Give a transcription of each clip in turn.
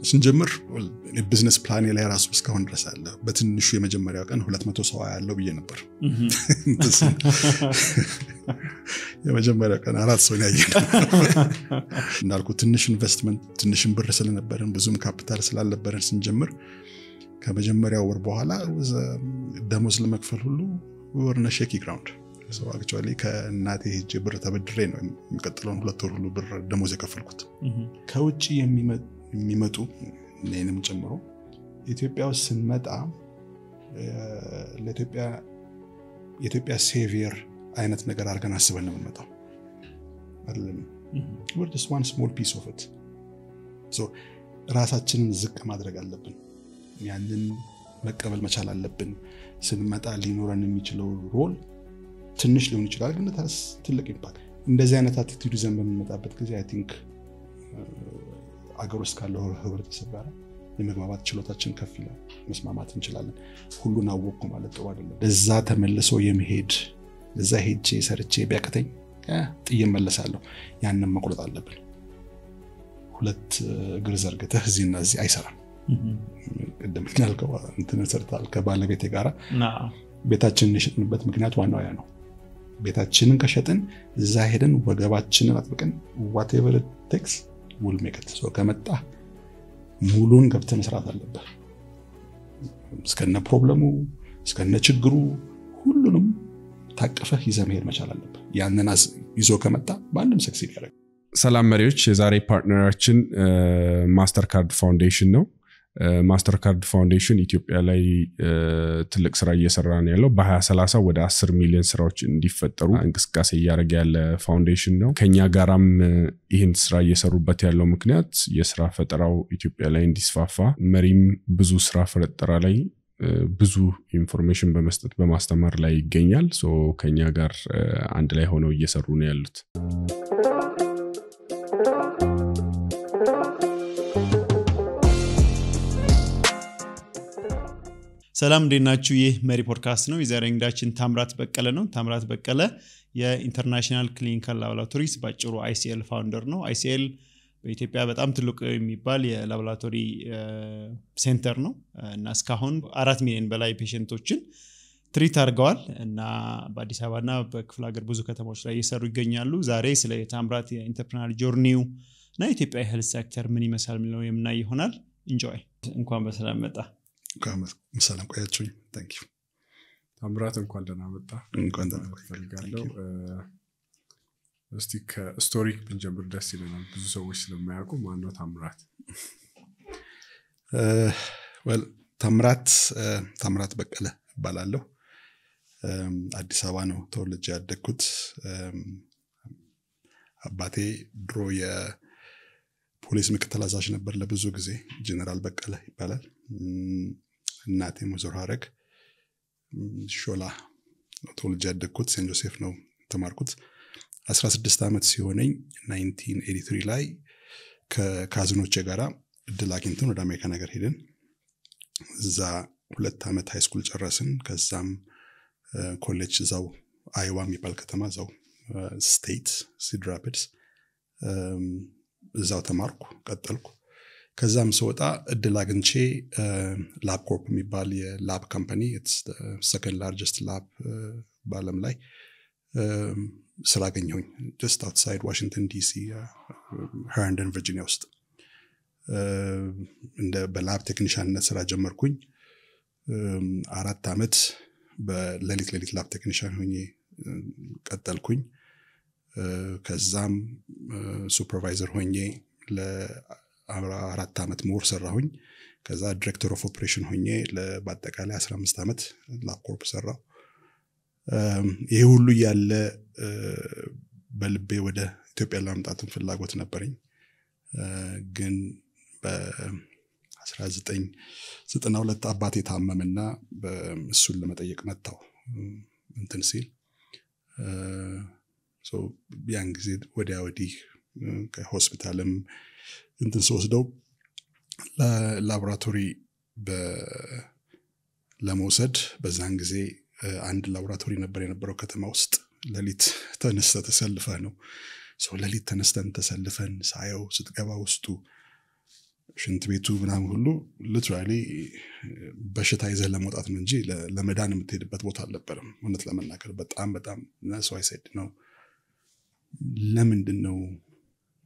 ስንጀምር business plan ኤ ላይ ራሱ እስካሁን ድረስ አለ። በትንሹ የመጀመሪያው ቀን 200 ሰው ያለው ብዬ ነበር። የመጀመሪያው ቀን አራት ሰው ያየነው። እንዳልኩ ትንሽ ኢንቨስትመንት፣ ትንሽን ብር ስለነበረን፣ ብዙም ካፒታል ስላልነበረን ስንጀምር ከመጀመሪያው ወር በኋላ ደሞዝ ለመክፈል ሁሉ we're on a shaky ground። Actually ከእናቴ ሄጄ ብር ተበድሬ ነው የሚቀጥለውን 2 ወር ሁሉ ብር ደሞዝ የከፈልኩት። ከውጭ የሚመጡ እኔንም ጨምሮ ኢትዮጵያ ውስጥ ስንመጣ ለኢትዮጵያ የኢትዮጵያ savior አይነት ነገር አድርገን አስበን ነው የምንመጣው። አይደለም፣ we're just one small piece of it። ራሳችንን ዝቅ ማድረግ አለብን። ያንን መቀበል መቻል አለብን። ስንመጣ ሊኖረን የሚችለው role ትንሽ ሊሆን ይችላል፣ ግን ትልቅ impact። እንደዚህ አይነት attitude ይዘን በምንመጣበት ጊዜ I think አገር ውስጥ ካለው ህብረተሰብ ጋር የመግባባት ችሎታችን ከፍ ይላል። መስማማት እንችላለን። ሁሉን አወቅኩ ማለት ጥሩ አይደለም። እዛ ተመልሶ የመሄድ፣ እዛ ሄጄ ሰርቼ ቢያቅተኝ ጥዬ እመለሳለሁ። ያንን መቁረጥ አለብን። ሁለት እግር ዘርግተህ እዚህና እዚህ አይሰራም። ቅድም እንዳልከው እንትን ሰርተሃል ከባለቤቴ ጋራ። ቤታችንን የሸጥንበት ምክንያት ዋናው ያ ነው። ቤታችንን ከሸጥን እዛ ሄደን ወገባችንን አጥብቀን whatever it takes we'll make it። ከመጣ ሙሉን ገብተህ መስራት አለብህ። እስከነ problem ኡ፣ እስከነ ችግሩ ሁሉንም ታቅፈህ ይዘህ መሄድ መቻል አለብህ። ያንን ይዞ ከመጣ ማንም succeed ያደርጋል። ሰላም መሪዎች፣ የዛሬ partner ኣችን Mastercard Foundation ነው። Mastercard Foundation ኢትዮጵያ ላይ ትልቅ ስራ እየሰራ ነው ያለው። በ2030 ወደ 10 ሚሊዮን ስራዎች እንዲፈጠሩ እንቅስቃሴ እያደረገ ያለ foundation ነው። ከኛ ጋራም ይህን ስራ እየሰሩበት ያለው ምክንያት የስራ ፈጠራው ኢትዮጵያ ላይ እንዲስፋፋ፣ መሪም ብዙ ስራ ፈጠራ ላይ ብዙ information በመስጠት በማስተማር ላይ ይገኛል። So ከኛ ጋር አንድ ላይ ሆነው እየሰሩ ነው ያሉት። ሰላም፣ እንዴት ናችሁ? ይህ መሪ ፖድካስት ነው። የዛሬ እንግዳችን ታምራት በቀለ ነው። ታምራት በቀለ የ International Clinical Laboratories፣ ባጭሩ ICL founder ነው። ICL በኢትዮጵያ በጣም ትልቅ የሚባል የላቦራቶሪ center ነው እና እስካሁን 4 ሚሊዮን በላይ patient ኦችን treat አድርገዋል እና በአዲስ አበባና በክፍለ ሀገር ብዙ ከተማዎች ላይ እየሰሩ ይገኛሉ። ዛሬ ስለ የታምራት የ entrepreneur journey ው እና የኢትዮጵያ የ health sector ምን ይመስላል የሚለው የምናይ ይሆናል። Enjoy። እንኳን በሰላም መጣህ። እንኳን በሰላም ቆያችሁኝ። Thank you። ታምራት፣ እንኳን ደህና መጣህ። እንኳን ደህና ቆያችሁ። ፈልጋለሁ። እስቲ ከ story ብንጀምር ደስ ይለናል። ብዙ ሰዎች ስለማያውቁ ማነው ታምራት? Well፣ ታምራት በቀለ እባላለሁ። አዲስ አበባ ነው ተወልጄ ያደግኩት። አባቴ ድሮ የፖሊስ ምክትል አዛዥ ነበር ለብዙ ጊዜ፣ ጀነራል በቀለ ይባላል። እናቴም ወይዘሮ ሀረግ። ሾላ ነው ተወልጄ ያደግኩት። ሴንት ጆሴፍ ነው የተማርኩት። 16 ዓመት ሲሆነኝ 1983 ላይ ከ cousin ኦቼ ጋራ እድል አግኝተን ወደ አሜሪካ ነገር ሄድን። እዛ 2 ዓመት high school ጨረስን። ከዛም ኮሌጅ እዛው አይዋ የሚባል ከተማ፣ እዛው state Cedar Rapids እዛው ተማርኩ፣ ቀጠልኩ። ከዛም ስወጣ እድል አግኝቼ LabCorp የሚባል የ lab company፣ second largest lab በአለም ላይ፣ ስራ አገኘሁኝ። Just outside Washington DC፣ Herndon ቨርጂኒያ ውስጥ እንደ በ lab technician ነት ስራ ጀመርኩኝ። 4 ዓመት በሌሊት ሌሊት lab technician ሆኜ ቀጠልኩኝ። ከዛም supervisor ሆኜ ለ4 ዓመት more ሰራሁኝ። ከዛ director of operation ሆኜ በአጠቃላይ 15 ዓመት LabCorp ሰራሁ። ይሄ ሁሉ እያለ በልቤ ወደ ኢትዮጵያ ለመምጣትም ፍላጎት ነበረኝ። ግን በ1992 አባቴ ታመመና እሱን ለመጠየቅ መጣሁ። እንትን ሲል ያን ጊዜ ወዲያ ወዲህ ከሆስፒታልም እንትን ስወስደው ላቦራቶሪ ለመውሰድ በዛን ጊዜ አንድ ላቦራቶሪ ነበር የነበረው ከተማ ውስጥ። ሌሊት ተነስተህ ተሰልፈህ ነው። So ሌሊት ተነስተን ተሰልፈን ሳየው ስትገባ ውስጡ ሽንት ቤቱ ምናምን ሁሉ literally በሽታ ይዘህ ለመውጣት ነው እንጂ ለመዳን የምትሄድበት ቦታ አልነበረም። እውነት ለመናገር በጣም በጣም። እና so I said ነው፣ ለምንድን ነው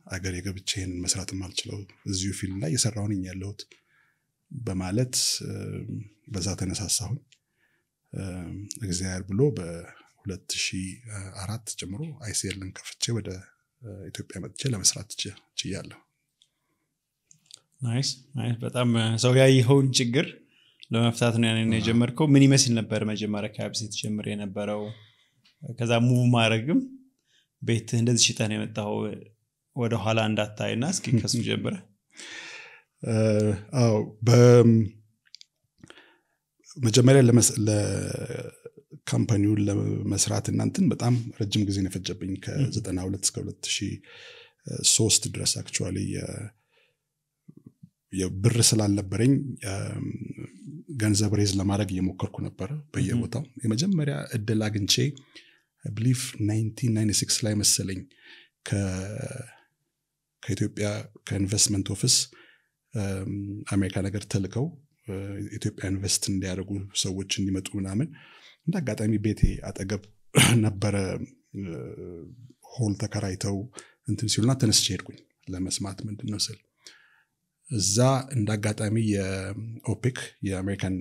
አገር የገብቼ ይሄንን መስራት የማልችለው? እዚሁ field ላይ የሰራሁ ነኝ ያለሁት በማለት በዛ ተነሳሳሁኝ። እግዚአብሔር ብሎ በ2004 ጀምሮ ICL ን ከፍቼ ወደ ኢትዮጵያ መጥቼ ለመስራት ችያለሁ። Nice። በጣም ሰው ያየኸውን ችግር ለመፍታት ነው ያንን የጀመርከው። ምን ይመስል ነበር መጀመሪያ አካባቢ ስትጀምር የነበረው? ከዛ move ማድረግም ቤትህ እንደዚህ ሽጠህ ነው የመጣኸው፣ ወደኋላ እንዳታይ እና እስኪ ከሱ ጀምረ። አዎ፣ መጀመሪያ ለ company ውን ለመስራት እናንትን በጣም ረጅም ጊዜ ነው የፈጀብኝ። ከ92 እስከ 2003 ድረስ actually የብር ስላልነበረኝ ገንዘብ raise ለማድረግ እየሞከርኩ ነበረ በየቦታው። የመጀመሪያ እድል አግኝቼ believe 1996 ላይ መሰለኝ ከኢትዮጵያ ከ investment office አሜሪካ ነገር ተልከው ኢትዮጵያ invest እንዲያደርጉ ሰዎች እንዲመጡ ምናምን፣ እንደ አጋጣሚ ቤቴ አጠገብ ነበረ hall ተከራይተው እንትን ሲሉና ተነስቼ ሄድኩኝ ለመስማት ምንድን ነው ስል፣ እዛ እንደ አጋጣሚ የ OPIC፣ የአሜሪካን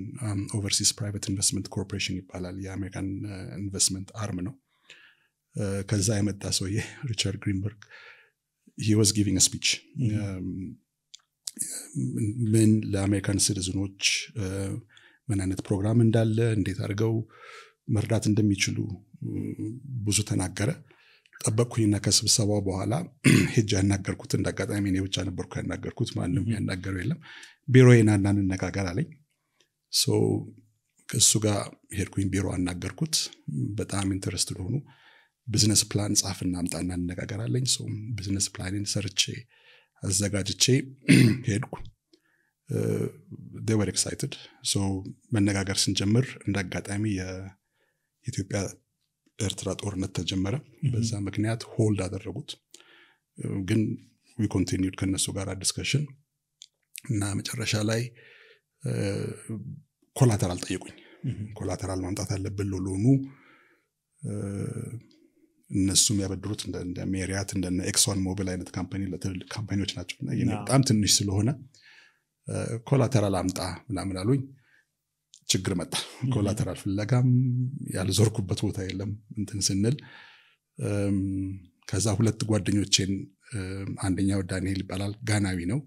Overseas Private Investment Corporation ይባላል፣ የአሜሪካን investment arm ነው። ከዛ የመጣ ሰውዬ ሪቻርድ ግሪንበርግ he was giving speech፣ ምን ለአሜሪካን citizen ኖች ምን አይነት ፕሮግራም እንዳለ፣ እንዴት አድርገው መርዳት እንደሚችሉ ብዙ ተናገረ። ጠበቅኩኝና ከስብሰባው በኋላ ሄጄ ያናገርኩት። እንደ አጋጣሚ እኔ ብቻ ነበርኩ ያናገርኩት፣ ማንም ያናገረው የለም። ቢሮዬ ና እና እንነጋገር አለኝ። ከእሱ ጋር ሄድኩኝ፣ ቢሮ አናገርኩት። በጣም interested ሆኑ። Business plan ጻፍና አምጣና እንነጋገር አለኝ። Business plan ኔን ሰርቼ አዘጋጅቼ ሄድኩ። Were excited። መነጋገር ስንጀምር እንደ አጋጣሚ የኢትዮጵያ ኤርትራ ጦርነት ተጀመረ። በዛ ምክንያት hold አደረጉት። ግን we continued ከነሱ ጋር discussion እና መጨረሻ ላይ collateral ጠየቁኝ። Collateral ማምጣት አለብን ለ loan ኑ። እነሱም ያበድሩት እንደ Marriott፣ እንደ Exxon Mobil አይነት company፣ ለትልልቅ company ዎች ናቸው እና የኔ በጣም ትንሽ ስለሆነ collateral አምጣ ምናምን አሉኝ። ችግር መጣ። Collateral ፍለጋም ያልዞርኩበት ቦታ የለም እንትን ስንል። ከዛ ሁለት ጓደኞቼን፣ አንደኛው ዳንኤል ይባላል፣ ጋናዊ ነው፣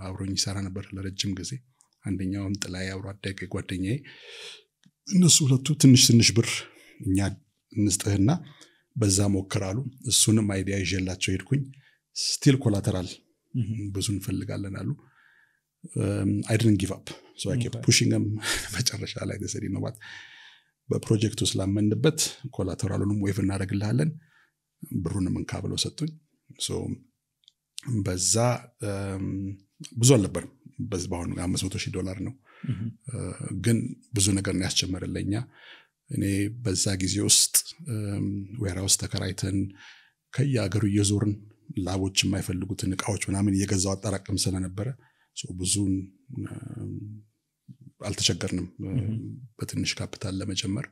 አብሮኝ ይሰራ ነበር ለረጅም ጊዜ። አንደኛውም ጥላይ አብሮ አደግ ጓደኛዬ። እነሱ ሁለቱ ትንሽ ትንሽ ብር እኛ እንስጥህና በዛ ሞክር አሉ። እሱንም idea ይዤላቸው ሄድኩኝ። Still collateral ብዙ እንፈልጋለን አሉ። I didn't give up, so I kept pushing them። መጨረሻ ላይ they said, "You know what? በፕሮጀክቱ ስላመንበት collateral ኡንም waive እናደርግልሃለን፣ ብሩንም እንካ" ብለው ሰጡኝ። በዛ ብዙ አልነበርም። በዚህ በአሁኑ 500,000 ዶላር ነው፣ ግን ብዙ ነገር ነው ያስጀመረን ለኛ። እኔ በዛ ጊዜ ውስጥ warehouse ተከራይተን ከየሀገሩ እየዞርን lab ኦች የማይፈልጉትን እቃዎች ምናምን እየገዛው አጠራቅም ስለነበረ ብዙን አልተቸገርንም በትንሽ ካፒታል ለመጀመር።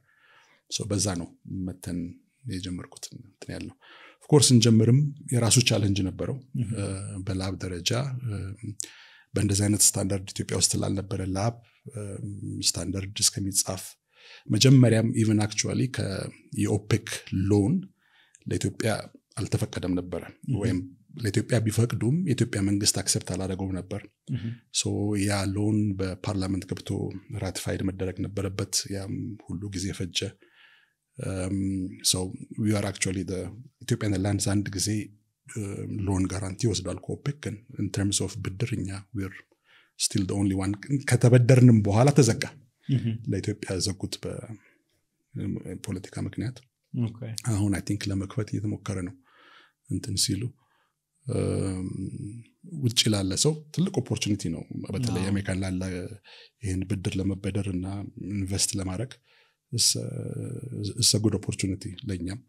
በዛ ነው መተን የጀመርኩት እንትን ያልነው። Of course እንጀምርም የራሱ challenge ነበረው። በ lab ደረጃ በእንደዚህ አይነት ስታንዳርድ ኢትዮጵያ ውስጥ ስላልነበረ lab standard እስከሚጻፍ፣ መጀመሪያም even actually የ OPIC loan ለኢትዮጵያ አልተፈቀደም ነበረ፣ ወይም ለኢትዮጵያ ቢፈቅዱም የኢትዮጵያ መንግስት accept አላደረገውም ነበር። ያ loan በ parliament ገብቶ ratified መደረግ ነበረበት። ያም ሁሉ ጊዜ ፈጀ። Are actually Ethiopian Airlines አንድ ጊዜ loan guarantee ወስዷል ከ OPIC፣ ግን in terms of ብድር እኛ we're still only one። ከተበደርንም በኋላ ተዘጋ፣ ለኢትዮጵያ ዘጉት በፖለቲካ ምክንያት። አሁን I think ለመክፈት እየተሞከረ ነው። እንትን ሲሉ ውጭ ላለ ሰው ትልቅ opportunity ነው። በተለይ አሜሪካን ላለ ይህን ብድር ለመበደር እና invest ለማድረግ it's a good opportunity። ለእኛም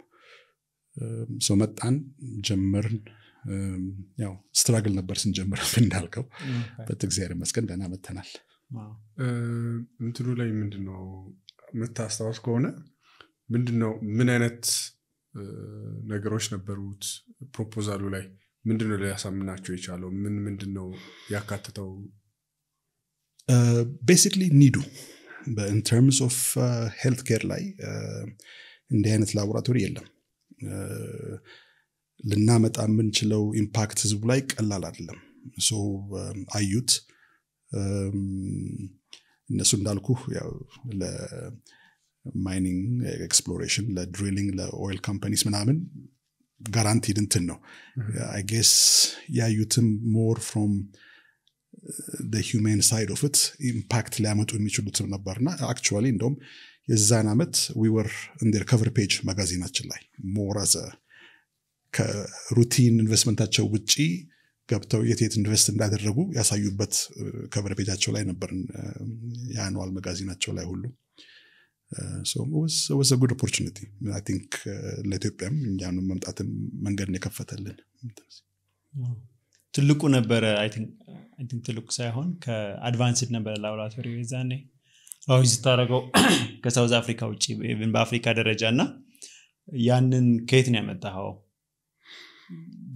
ሰው መጣን፣ ጀመርን። ያው struggle ነበር ስንጀምር እንዳልከው፣ but እግዚአብሔር ይመስገን ደህና መተናል። እንትኑ ላይ ምንድነው የምታስታውስ ከሆነ፣ ምንድነው ምን አይነት ነገሮች ነበሩት? Proposal ኡ ላይ ምንድነው ሊያሳምናቸው የቻለው? ምን ምንድነው ያካትተው? Basically need ኡ in terms of healthcare ላይ እንዲህ አይነት ላቦራቶሪ የለም። ልናመጣ የምንችለው impact ህዝቡ ላይ ቀላል አይደለም። So አዩት እነሱ እንዳልኩ ለ mining exploration፣ ለ drilling፣ ለ oil companies ምናምን guaranteed እንትን ነው። I guess ያዩትም more from human side of it impact ሊያመጡ የሚችሉትም ነበርና actually እንደውም የዛን ዓመት we were in their cover page magazine ኣችን ላይ more as a ከ routine investment ኣቸው ውጪ ገብተው የት የት invest እንዳደረጉ ያሳዩበት cover page ኣቸው ላይ ነበር፣ የ annual magazine ኣቸው ላይ ሁሉ። Was good opportunity I think ለኢትዮጵያም እኛንም መምጣትም መንገድን የከፈተልን። ትልቁ ነበረ፣ I think ትልቁ ሳይሆን ከ advanced ነበረ ላቦራቶሪ የዛኔ launch ስታደረገው ከ South Africa ውጭ even በአፍሪካ ደረጃ። እና ያንን ከየት ነው ያመጣኸው?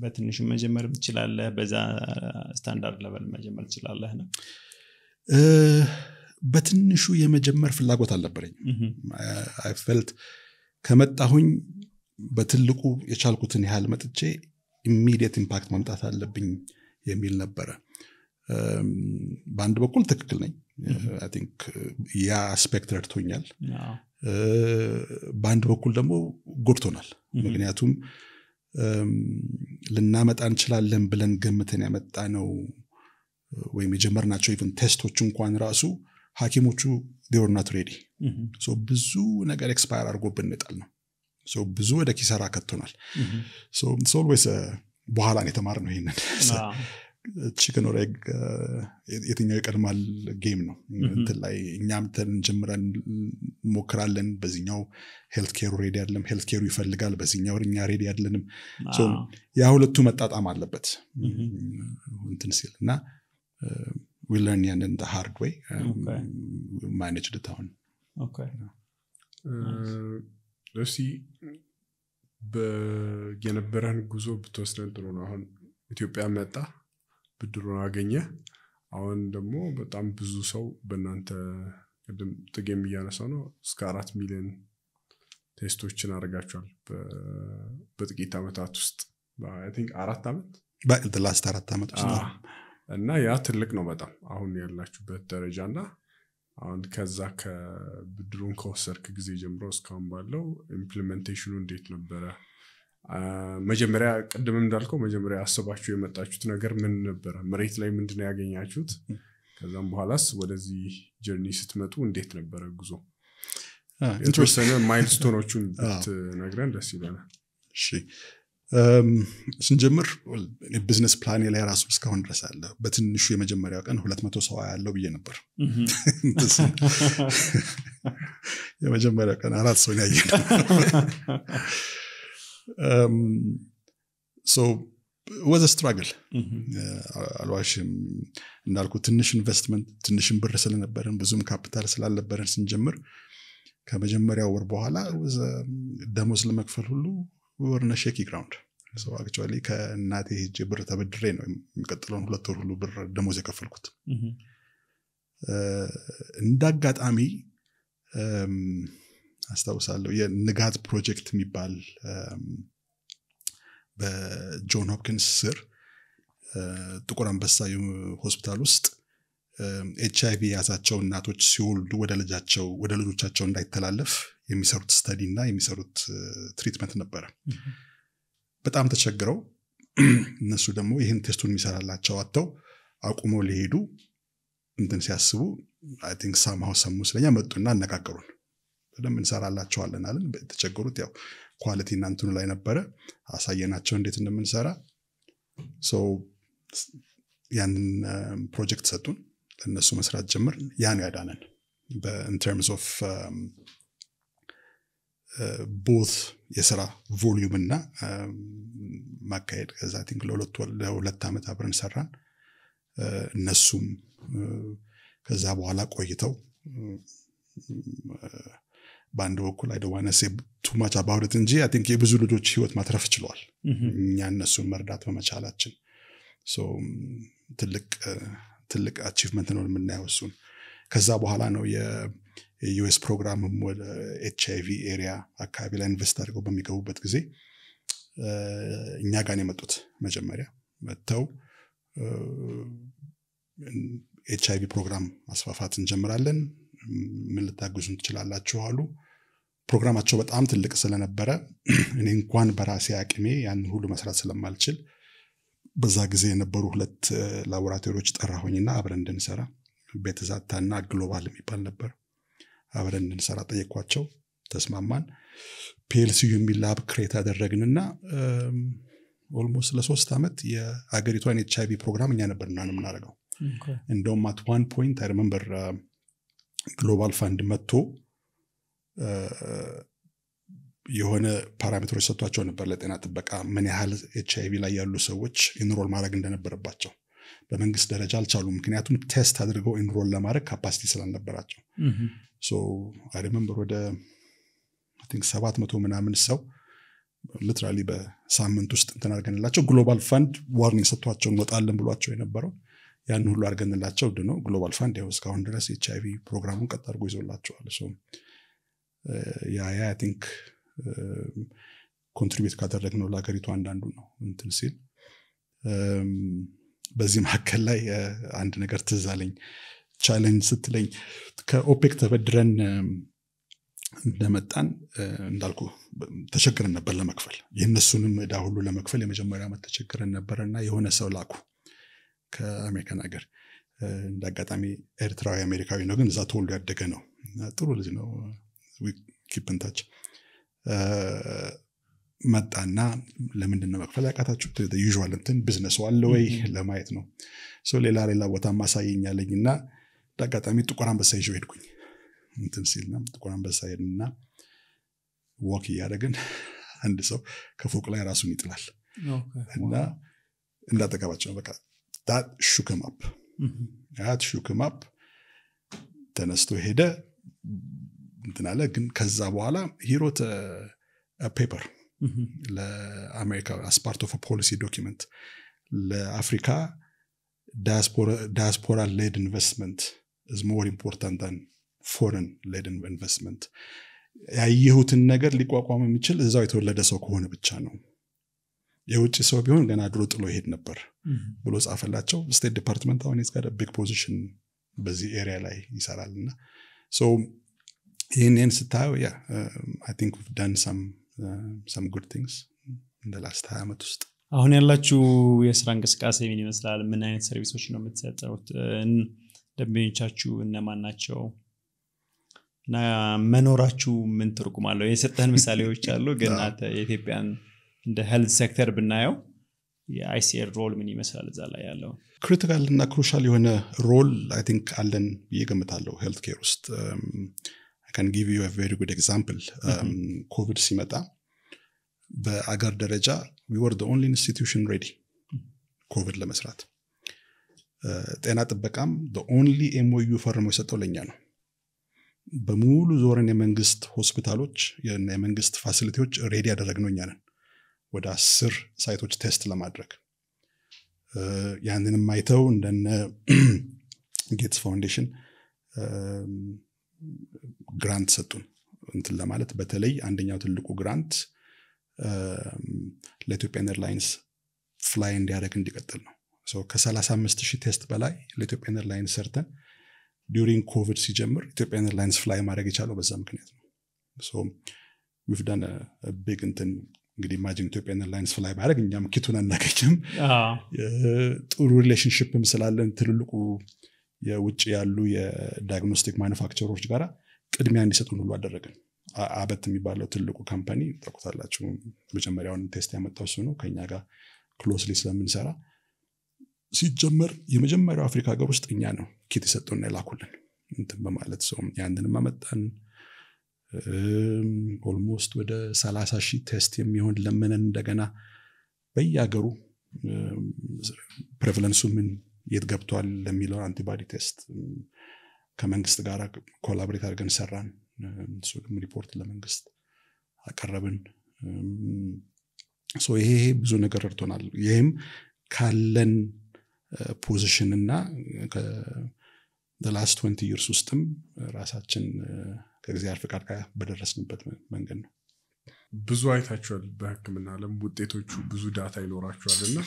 በትንሹ መጀመር ትችላለህ፣ በዛ standard level መጀመር ትችላለህ ነው። በትንሹ የመጀመር ፍላጎት አልነበረኝ። I felt ከመጣሁኝ በትልቁ የቻልኩትን ያህል መጥቼ immediate impact ማምጣት አለብኝ የሚል ነበረ። በአንድ በኩል ትክክል ነኝ፣ I think ያ aspect ረድቶኛል። በአንድ በኩል ደግሞ ጎድቶናል። ምክንያቱም ልናመጣ እንችላለን ብለን ገምተን ያመጣነው ወይም የጀመርናቸው even test ኦች እንኳን ራሱ ሐኪሞቹ were not ready። ብዙ ነገር expire አድርጎብን እንጣል ነው፣ ብዙ ወደ ኪሳራ ከቶናል። Always በኋላ ነው የተማርነው ይሄንን chicken or egg የትኛው ይቀድማል game ነው። እንትን ላይ እኛም እንጀምረን እንሞክራለን፣ በዚኛው healthcare ኡ ready አይደለም፣ healthcare ኡ ይፈልጋል፣ በዚኛው እኛ ready አይደለንም። ያ ሁለቱ መጣጣም አለበት እንትን ሲል እና we learn ያንን hard way managed አሁን። እስቲ የነበረህን ጉዞ ብትወስደን ጥሩ ነው። አሁን ኢትዮጵያ መጣ፣ ብድሩን አገኘ። አሁን ደግሞ በጣም ብዙ ሰው በእናንተ፣ ቅድም ጥጌም እያነሳው ነው፣ እስከ 4 ሚሊዮን test ኦችን አድርጋችኋል በጥቂት ዓመታት ውስጥ፣ I think 4 ዓመት። Last 4 ዓመት ውስጥ። እና ያ ትልቅ ነው በጣም አሁን ያላችሁበት ደረጃ። እና አሁን ከዛ ከብድሩን ከወሰድክ ጊዜ ጀምሮ እስካሁን ባለው implementation ኡ እንዴት ነበረ? መጀመሪያ ቅድም እንዳልከው መጀመሪያ አስባችሁ የመጣችሁት ነገር ምን ነበረ? መሬት ላይ ምንድን ነው ያገኛችሁት? ከዛም በኋላስ ወደዚህ journey ስትመጡ እንዴት ነበረ ጉዞ? የተወሰነ milestone ኦቹን ብትነግረን ደስ ይለናል። እሺ፣ ስንጀምር business plan ኤ ላይ ራሱ እስካሁን ድረስ አለ። በትንሹ የመጀመሪያው ቀን 200 ሰው ያለው ብዬ ነበር። የመጀመሪያው ቀን አራት ሰው ያየ። Was a struggle፣ አልዋሽም። እንዳልኩ ትንሽ ኢንቨስትመንት ትንሽም ብር ስለነበረን ብዙም ካፒታል ስላልነበረን ስንጀምር ከመጀመሪያው ወር በኋላ ደሞዝ ለመክፈል ሁሉ we're on a shaky ground። Actually ከእናቴ ሄጄ ብር ተበድሬ ነው የሚቀጥለውን 2 ወር ሁሉ ብር ደሞዝ የከፈልኩት። እንደ አጋጣሚ አስታውሳለሁ የንጋት ፕሮጀክት የሚባል በጆን ሆፕኪንስ ስር ጥቁር አንበሳ ሆስፒታል ውስጥ ኤች አይቪ የያዛቸው እናቶች ሲወልዱ ወደ ልጃቸው ወደ ልጆቻቸው እንዳይተላለፍ የሚሰሩት study እና የሚሰሩት treatment ነበረ። በጣም ተቸግረው እነሱ ደግሞ ይህን test ኡን የሚሰራላቸው አጥተው አቁመው ሊሄዱ እንትን ሲያስቡ I think somehow ሰሙ ስለኛ፣ መጡና አነጋገሩን። በደንብ እንሰራላቸዋለን አለን። የተቸገሩት ያው quality እና እንትኑ ላይ ነበረ። አሳየናቸው እንዴት እንደምንሰራ። ያንን ፕሮጀክት ሰጡን፣ ለእነሱ መስራት ጀመርን። ያ ነው ያዳነን በ in terms of Both የስራ volume እና ማካሄድ። ከዛ think ለ2 ዓመት አብረን ሰራን። እነሱም ከዛ በኋላ ቆይተው በአንድ በኩል I don't wanna say too much about it እንጂ I think የብዙ ልጆች ህይወት ማትረፍ ችለዋል እኛ እነሱን መርዳት በመቻላችን። ትልቅ ትልቅ achievement ነው የምናየው እሱን። ከዛ በኋላ ነው የ US ፕሮግራምም ወደ HIV area አካባቢ ላይ invest አድርገው በሚገቡበት ጊዜ እኛ ጋር ነው የመጡት። መጀመሪያ መጥተው HIV ፕሮግራም ማስፋፋት እንጀምራለን፣ ምን ልታግዙን ትችላላችሁ አሉ። ፕሮግራማቸው በጣም ትልቅ ስለነበረ እኔ እንኳን በራሴ አቅሜ ያንን ሁሉ መስራት ስለማልችል በዛ ጊዜ የነበሩ 2 ላቦራቶሪዎች ጠራሁኝና አብረን እንድንሰራ፣ ቤተዛታና ግሎባል የሚባል ነበር፣ አብረን እንድንሰራ ጠየኳቸው። ተስማማን። PLCU የሚል lab create አደረግንና almost ለ3 ዓመት የአገሪቷን HIV ፕሮግራም እኛ ነበር የምናደርገው። እንደውም at one point I remember Global Fund መጥቶ የሆነ parameter ኦች ሰጥቷቸው ነበር ለጤና ጥበቃ ምን ያህል ኤች አይቪ ላይ ያሉ ሰዎች enroll ማድረግ እንደነበረባቸው። በመንግስት ደረጃ አልቻሉም፣ ምክንያቱም test አድርገው enroll ለማድረግ capacity ስላልነበራቸው። So I remember ወደ I think 700 ምናምን ሰው literally በሳምንት ውስጥ እንትን አድርገንላቸው፣ Global Fund warning ሰጥቷቸው እንወጣለን ብሏቸው የነበረው ያን ሁሉ አድርገንላቸው ድኖ Global Fund ያው እስካሁን ድረስ ኤች አይቪ ፕሮግራሙን ቀጥ አድርጎ ይዞላቸዋል። So yeah, I think contribute ካደረግነው ለሀገሪቱ አንዳንዱ ነው እንትን ሲል። በዚህ መካከል ላይ አንድ ነገር ትዝ አለኝ፣ challenge ስትለኝ። ከ OPEC ተበድረን እንደመጣን እንዳልኩ ተቸግረን ነበር ለመክፈል፣ የእነሱንም ዕዳ ሁሉ ለመክፈል የመጀመሪያ ዓመት ተቸግረን ነበር። እና የሆነ ሰው ላኩ ከአሜሪካን ሀገር። እንደ አጋጣሚ ኤርትራዊ አሜሪካዊ ነው፣ ግን እዛ ተወልዶ ያደገ ነው። ጥሩ ልጅ ነው፣ keep in touch። መጣና ለምንድን ነው መክፈል ያቃታችሁ? Usual እንትን ቢዝነሱ አለ ወይ ለማየት ነው። ሌላ ሌላ ቦታ ማሳየኝ አለኝ እና እንደ አጋጣሚ ጥቁር አንበሳ ይዤው ሄድኩኝ። እንትን ሲልና ጥቁር አንበሳ ሄድንና walk እያደረግን አንድ ሰው ከፎቅ ላይ ራሱን ይጥላል እና እንዳጠገባቸው በቃ that shook him up, that shook him up። ተነስቶ ሄደ፣ እንትን አለ። ግን ከዛ በኋላ he wrote a paper ለአሜሪካ as part of policy document፣ ለአፍሪካ diaspora led investment is more important than foreign led investment፣ ያየሁትን ነገር ሊቋቋም የሚችል እዛው የተወለደ ሰው ከሆነ ብቻ ነው፣ የውጭ ሰው ቢሆን ገና ድሮ ጥሎ ይሄድ ነበር ብሎ ጻፈላቸው። State Department አሁን he's got big position በዚህ area ላይ ይሰራል። እና ይህን ስታየው yeah, I think done some good things in the last 20 ዓመት ውስጥ። አሁን ያላችሁ የስራ እንቅስቃሴ ምን ይመስላል? ምን አይነት service ኦች ነው የምትሰጡት? ደንበኞቻችሁ እነማን ናቸው? እና መኖራችሁ ምን ትርጉም አለው? የሰጠህን ምሳሌዎች አሉ፣ ግን የኢትዮጵያን እንደ health sector ብናየው የ ICL role ምን ይመስላል እዛ ላይ ያለው? Critical እና crucial የሆነ role I think አለን ብዬ ገምታለሁ health care ውስጥ። Can give you very good example። ኮቪድ ሲመጣ በአገር ደረጃ we were only institution ready ኮቪድ ለመስራት። ጤና ጥበቃም only MOU ፈርሞ የሰጠው ለኛ ነው። በሙሉ ዞረን የመንግስት ሆስፒታሎች፣ የመንግስት facility ዎች ready ያደረግነው እኛ ነን፣ ወደ 10 site ኦች test ለማድረግ። ያንንም አይተው እንደነ Gates Foundation grant ሰጡን እንትን ለማለት። በተለይ አንደኛው ትልቁ grant ለ Ethiopian Airlines fly እንዲያደርግ እንዲቀጥል ነው። ከ35 ሺህ test በላይ ለ Ethiopian Airlines ሰርተን during ኮቪድ ሲጀምር Ethiopian Airlines fly ማድረግ የቻለው በዛ ምክንያት ነው። We've done big እንትን። እንግዲህ imagine Ethiopian Airlines fly ባያደርግ እኛም kit ኡን አናገኝም። ጥሩ relationship ም ስላለን ትልልቁ የውጭ ያሉ የ diagnostic manufacturer ኦች ጋር ቅድሚያ እንዲሰጡን ሁሉ አደረግን። Abbott የሚባለው ትልቁ company ታውቁታላችሁ። መጀመሪያውን test ያመጣው እሱ ነው። ከኛ ጋር closely ስለምንሰራ ሲጀመር የመጀመሪያው አፍሪካ ሀገር ውስጥ እኛ ነው kit የሰጡና የላኩልን እንትን በማለት። ሰው ያንንም አመጣን። Almost ወደ 30 ሺህ test የሚሆን ለምነን እንደገና በየሀገሩ prevalence ኡ ምን የት ገብቷል ለሚለው antibody test ከመንግስት ጋር collaborate አድርገን ሰራን። እሱንም ሪፖርት ለመንግስት አቀረብን። So ይሄ ብዙ ነገር ረድቶናል። ይህም ካለን position እና last 20 years ውስጥም ራሳችን ከእግዚአብሔር ፍቃድ ጋር በደረስንበት መንገድ ነው። ብዙ አይታችኋል በህክምና ዓለም ውጤቶቹ፣ ብዙ data ይኖራችኋል። እና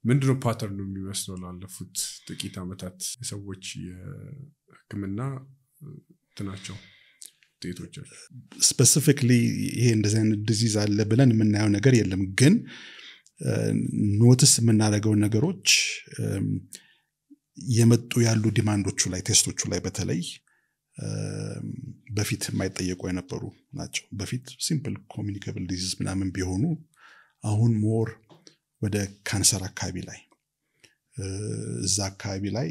ምንድነው pattern ኡ የሚመስለው ላለፉት ጥቂት ዓመታት የሰዎች የህክምና እንትናቸው፣ ውጤቶቻቸው? Specifically ይሄ እንደዚህ አይነት disease አለ ብለን የምናየው ነገር የለም። ግን notice የምናደርገው ነገሮች የመጡ ያሉ demand ኦቹ ላይ፣ test ኦቹ ላይ በተለይ በፊት የማይጠየቁ የነበሩ ናቸው። በፊት simple communicable disease ምናምን ቢሆኑ አሁን more ወደ ካንሰር አካባቢ ላይ፣ እዛ አካባቢ ላይ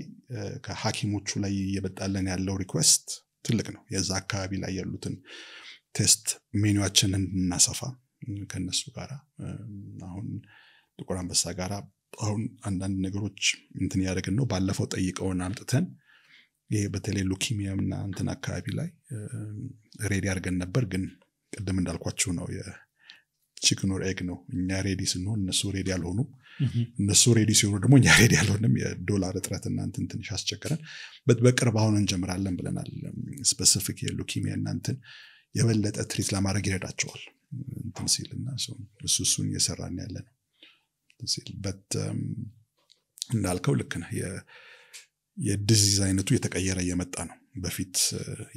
ከሐኪሞቹ ላይ እየመጣለን ያለው request ትልቅ ነው። የዛ አካባቢ ላይ ያሉትን test menu ኣችንን እንድናሰፋ ከነሱ ጋር፣ አሁን ጥቁር አንበሳ ጋር አሁን አንዳንድ ነገሮች እንትን ያደረግን ነው። ባለፈው ጠይቀውን አምጥተን ይሄ በተለይ leukemia እና እንትን አካባቢ ላይ ready አድርገን ነበር። ግን ቅድም እንዳልኳችሁ ነው፣ የ chicken or egg ነው። እኛ ready ስንሆን እነሱ ready አልሆኑ፣ እነሱ ready ሲሆኑ ደግሞ እኛ ready አልሆንም። የዶላር እጥረት እና እንትን ትንሽ አስቸገረን። በቅርብ አሁን እንጀምራለን ብለናል። Specific የ leukemia እና እንትን የበለጠ treat ለማድረግ ይረዳቸዋል እንትን ሲል እና እሱን እየሰራን ያለ ነው ሲል። But እንዳልከው ልክ ነህ። የ disease አይነቱ የተቀየረ እየመጣ ነው። በፊት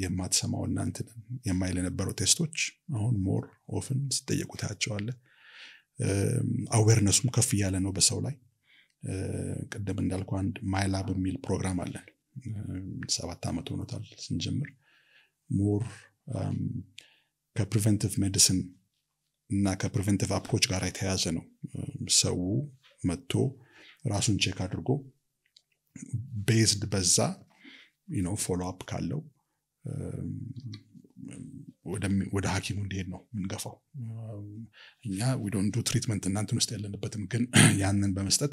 የማትሰማው እና እንትን የማይል የነበረው test ኦች አሁን more often ሲጠየቁ ታያቸዋለህ። Awareness ኡም ከፍ እያለ ነው በሰው ላይ። ቅድም እንዳልኩ አንድ MyLab የሚል ፕሮግራም አለን። 7 ዓመት ሆኖታል ስንጀምር። More ከ preventive medicine እና ከ preventive approach ጋር የተያያዘ ነው። ሰው መጥቶ ራሱን check አድርጎ based በዛ follow up ካለው ወደ ሐኪሙ እንዲሄድ ነው የምንገፋው። እኛ we don't do treatment እናንትን ውስጥ ያለንበትም፣ ግን ያንን በመስጠት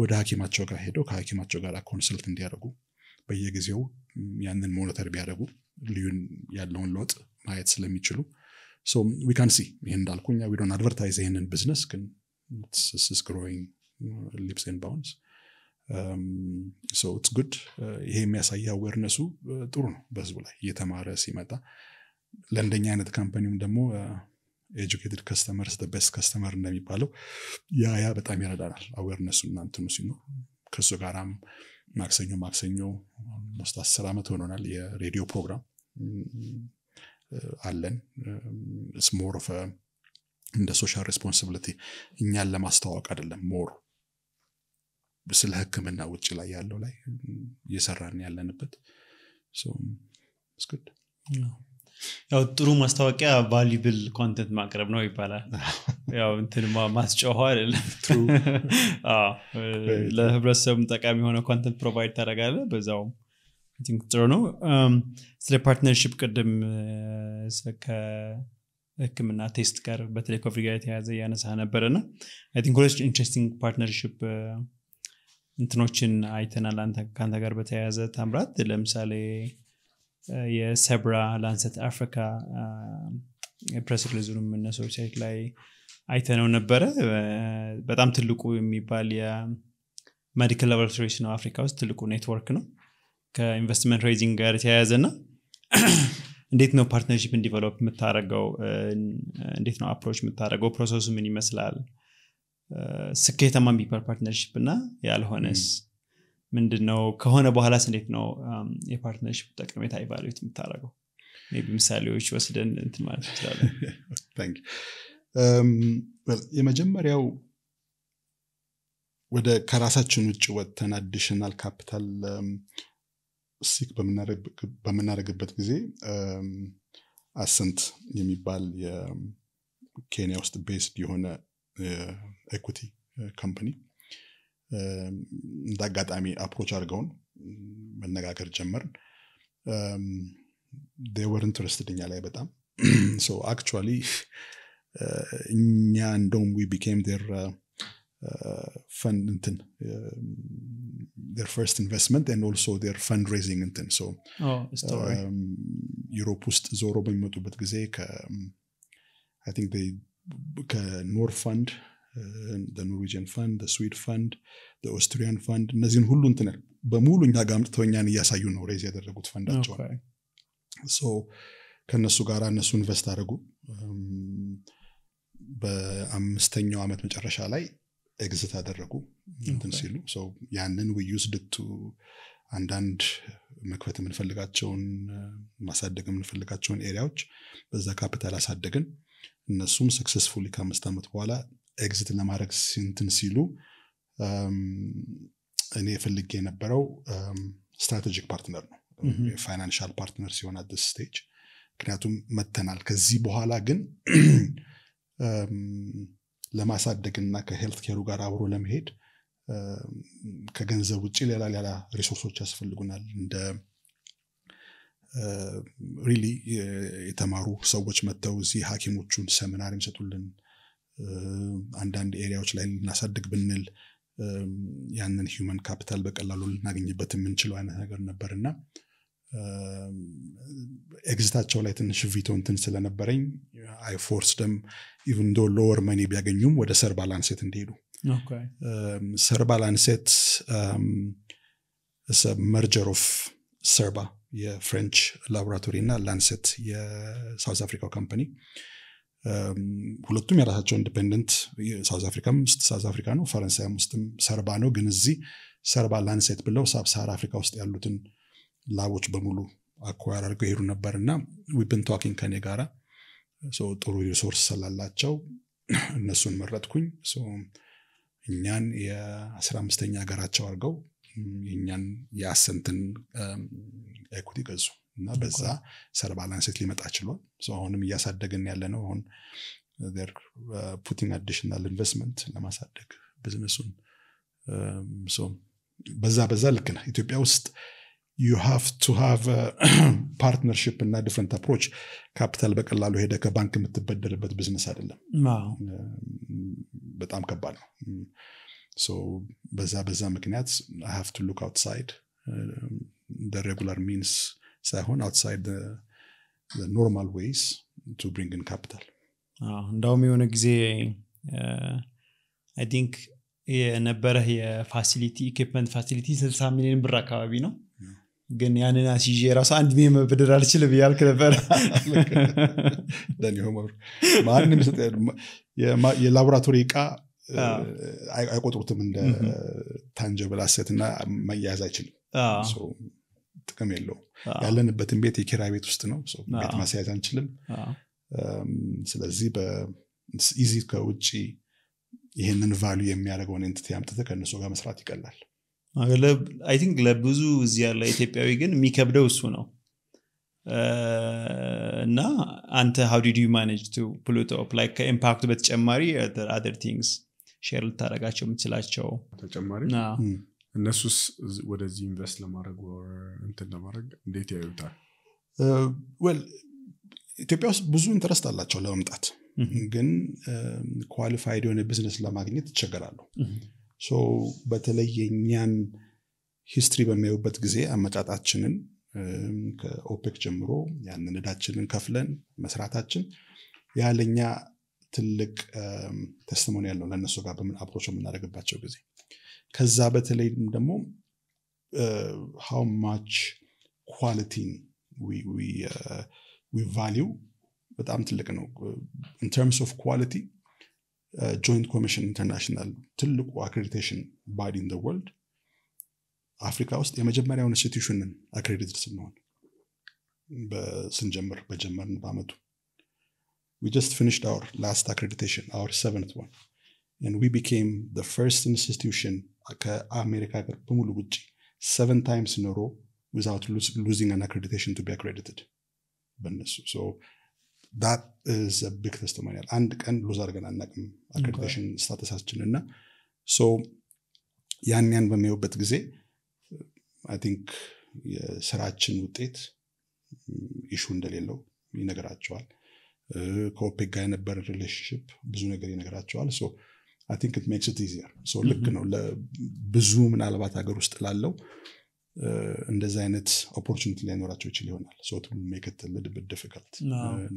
ወደ ሐኪማቸው ጋር ሄደው ከሐኪማቸው ጋር consult እንዲያደርጉ፣ በየጊዜው ያንን monitor ቢያደርጉ ልዩን ያለውን ለውጥ ማየት ስለሚችሉ we can see። ይህን እንዳልኩ እኛ we don't advertise ይህንን ቢዝነስ፣ ግን growing leaps and bounds, so it's good። ይሄ የሚያሳየ awareness ኡ ጥሩ ነው፣ በህዝቡ ላይ እየተማረ ሲመጣ። ለእንደኛ አይነት company ውም ደግሞ educated customers best customer እንደሚባለው ያ በጣም ይረዳናል። Awareness ኡ እና እንትኑ ሲኖር ከእሱ ጋራም ማክሰኞ ማክሰኞ almost 10 ዓመት ሆኖናል የሬዲዮ ፕሮግራም አለን። More of እንደ social responsibility እኛን ለማስተዋወቅ አይደለም፣ more ስለ ሕክምና ውጭ ላይ ያለው ላይ እየሰራን ያለንበት። Good። ያው ጥሩ ማስታወቂያ valuable content ማቅረብ ነው ይባላል። ያው እንትን ማስጮኸው አይደለም። ለህብረተሰቡም ጠቃሚ የሆነ content provide ታደርጋለህ በዛውም። I think ጥሩ ነው። ስለ partnership ቅድም ከህክምና test ጋር በተለይ ኮቪድ ጋር የተያያዘ እያነሳ ነበረ። እና I think ሁለት interesting partnership እንትኖችን አይተናል ከአንተ ጋር በተያያዘ ታምራት። ለምሳሌ የሰብራ ላንሰት አፍሪካ press release ኡንም እነሱ website ላይ አይተነው ነበረ። በጣም ትልቁ የሚባል የ medical laboratories ነው፣ አፍሪካ ውስጥ ትልቁ ኔትወርክ ነው። ከ investment raising ጋር የተያያዘ እና እንዴት ነው partnership ን develop የምታደርገው? እንዴት ነው approach የምታደርገው? Process ኡ ምን ይመስላል? ስኬታማ የሚባል partnership እና ያልሆነስ ምንድን ነው? ከሆነ በኋላስ እንዴት ነው የ partnership ጠቀሜታ evaluate የምታደርገው? Maybe ምሳሌዎች ወስደን እንትን ማለት እንችላለን። Thank you. Well, የመጀመሪያው ወደ ከራሳችን ውጭ ወጥተን additional capital seek በምናደርግበት ጊዜ አሰንት የሚባል የኬንያ ውስጥ based የሆነ equity company እንደ አጋጣሚ approach አድርገውን መነጋገር ጀመርን። Were interested እኛ ላይ በጣም So actually እኛ እንደውም we became their fund እንትን their first investment and also their fundraising እንትን። So story Europe ውስጥ ዞሮ በሚመጡበት ጊዜ I think ከ Norfund, Norwegian fund, Swede fund, Austrian fund እነዚህን ሁሉ እንትን በሙሉ እኛ ጋር አምጥተው እኛን እያሳዩ ነው raise ያደረጉት ፈንዳቸውን። So ከእነሱ ጋር እነሱ invest አደረጉ። በአምስተኛው ዓመት መጨረሻ ላይ exit አደረጉ እንትን ሲሉ። ያንን we used to አንዳንድ መክፈት የምንፈልጋቸውን፣ ማሳደግ የምንፈልጋቸውን area ዎች በዛ ካፒታል አሳደግን። እነሱም successfully ከ5 ዓመት በኋላ exit ለማድረግ እንትን ሲሉ እኔ ፈልጌ የነበረው strategic partner ነው፣ የ financial partner ሲሆን at this stage፣ ምክንያቱም መተናል። ከዚህ በኋላ ግን ለማሳደግና ከ healthcare ኡ ጋር አብሮ ለመሄድ ከገንዘብ ውጭ ሌላ ሌላ resource ኦች ያስፈልጉናል፣ እንደ really የተማሩ ሰዎች መጥተው እዚህ ሐኪሞቹን ሰሚናር የሚሰጡልን፣ አንዳንድ area ዎች ላይ ልናሳድግ ብንል ያንን human capital በቀላሉ ልናገኝበት የምንችለው አይነት ነገር ነበር። እና exit ኣቸው ላይ ትንሽ veto እንትን ስለነበረኝ I forced them, even though lower money ቢያገኙም፣ ወደ ሰርባ ላንሴት እንዲሄዱ። ሰርባ ላንሴት merger of Cerba የ French ላቦራቶሪ እና ላንሴት የ South Africa ው company። ሁለቱም የራሳቸው independent፣ South Africa ም ውስጥ South Africa ነው፣ ፈረንሳይም ውስጥም ሰርባ ነው። ግን እዚህ ሰርባ ላንሴት ብለው Sub-Sahara Africa ውስጥ ያሉትን lab ኦች በሙሉ acquire አድርገው ይሄዱ ነበር። እና we've been talking ከኔ ጋራ፣ ጥሩ resource ስላላቸው እነሱን መረጥኩኝ። እኛን የ15ኛ ሀገራቸው አድርገው የእኛን የአሰንትን equity ገዙ እና በዛ ሰርባ ላንሴት ሊመጣ ችሏል። አሁንም እያሳደግን ያለ ነው። አሁን putting additional investment ለማሳደግ ቢዝነሱን። በዛ ልክ ነህ። ኢትዮጵያ ውስጥ you have to have partnership እና different approach። ካፒታል በቀላሉ ሄደ ከባንክ የምትበደርበት ቢዝነስ አይደለም። በጣም ከባድ ነው። በዛ ምክንያት I have to look outside regular means ሳይሆን outside normal ways to bring in capital። እንዳውም የሆነ ጊዜ I think የነበረህ የ facility equipment facility 60 ሚሊዮን ብር አካባቢ ነው፣ ግን ያንን አስይዤ የራሱ 1 ሚሊዮን መበደር አልችልም እያልክ ነበር። ማንም የላቦራቶሪ እቃ አይቆጥሩትም እንደ tangible asset እና መያያዝ አይችልም፣ ጥቅም የለውም። ያለንበትን ቤት የኪራይ ቤት ውስጥ ነው፣ ቤት ማስያዝ አንችልም። ስለዚህ easy ከውጭ ይህንን value የሚያደርገውን entity አምጥተህ ከእነሱ ጋር መስራት ይቀላል። I think ለብዙ እዚህ ያለ ኢትዮጵያዊ ግን የሚከብደው እሱ ነው። እና አንተ how did you manage to pull it off? Like ከ impact ኡ በተጨማሪ other things share ልታደረጋቸው የምትችላቸው? ተጨማሪ እነሱስ ወደዚህ invest ለማድረግ እንትን ለማድረግ እንዴት ያዩታል? Well, ኢትዮጵያ ውስጥ ብዙ interest አላቸው ለመምጣት፣ ግን qualified የሆነ ቢዝነስ ለማግኘት ይቸገራሉ። በተለይ የእኛን history በሚያዩበት ጊዜ አመጣጣችንን ከኦፔክ ጀምሮ ያንን እዳችንን ከፍለን መስራታችን ያለኛ ትልቅ testimony ያለው ለእነሱ ጋር በምን approach የምናደርግባቸው ጊዜ። ከዛ በተለይ ደግሞ how much quality ን we value በጣም ትልቅ ነው። In terms of quality, Joint Commission International ትልቁ accreditation body in world አፍሪካ ውስጥ የመጀመሪያውን institution ን accredited ስንሆን ስንጀምር በጀመርን በአመቱ። We just finished our last accreditation, our seventh one, and we became the first institution ከአሜሪካ ሀገር በሙሉ ውጭ seven times in a row without losing an accreditation to be accredited በእነሱ። So that is a big testimonial። አንድ ቀን lose አድርገን አናውቅም accreditation status ኣችን። እና so ያን በሚያዩበት ጊዜ I think የስራችን ውጤት issue እንደሌለው ይነገራቸዋል። ከ OPEC ጋር የነበረ relationship ብዙ ነገር ይነግራቸዋል። So I think it makes it easier። So ልክ ነው፣ ብዙ ምናልባት ሀገር ውስጥ ላለው እንደዚ አይነት opportunity ላይኖራቸው ይችል ይሆናል። So to make it little bit difficult።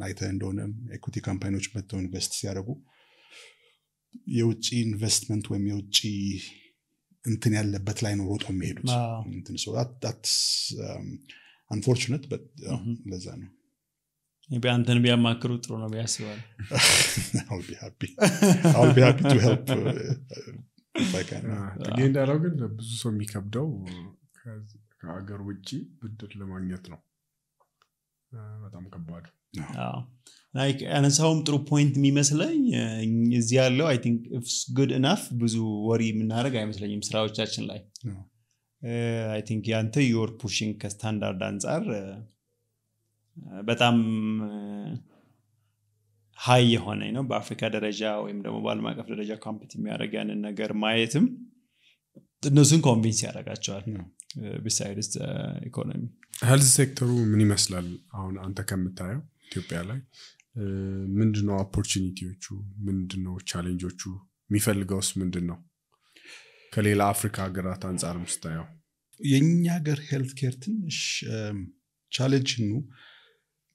አይተህ እንደሆነ equity company ዎች መጥተው invest ሲያደርጉ የውጭ ኢንቨስትመንት ወይም የውጭ እንትን ያለበት ላይ ነው ሮጦ የሚሄዱት። Unfortunate፣ ለዛ ነው። አንተን ቢያማክሩ ጥሩ ነው ቢያስባል። I'll be happy to help if I can. ጥጌ እንዳለው ግን ብዙ ሰው የሚከብደው ከሀገር ውጭ ብድር ለማግኘት ነው በጣም ከባዱ። ያነሳውም ጥሩ point የሚመስለኝ እዚህ ያለው I think it's good enough፣ ብዙ worry የምናደርግ አይመስለኝም ስራዎቻችን ላይ። I think ያንተ you're pushing ከ standard አንጻር በጣም high የሆነ ነው፣ በአፍሪካ ደረጃ ወይም ደግሞ በአለም አቀፍ ደረጃ compete የሚያደርግ። ያንን ነገር ማየትም እነሱን convince ያደርጋቸዋል besides ኢኮኖሚ። Health sector ኡ ምን ይመስላል አሁን አንተ ከምታየው? ኢትዮጵያ ላይ ምንድነው opportunity ዎቹ? ምንድነው challenge ኦቹ? የሚፈልገውስ ምንድን ነው ከሌላ አፍሪካ ሀገራት አንጻርም ስታየው? የእኛ ሀገር health care ትንሽ challenge ነው።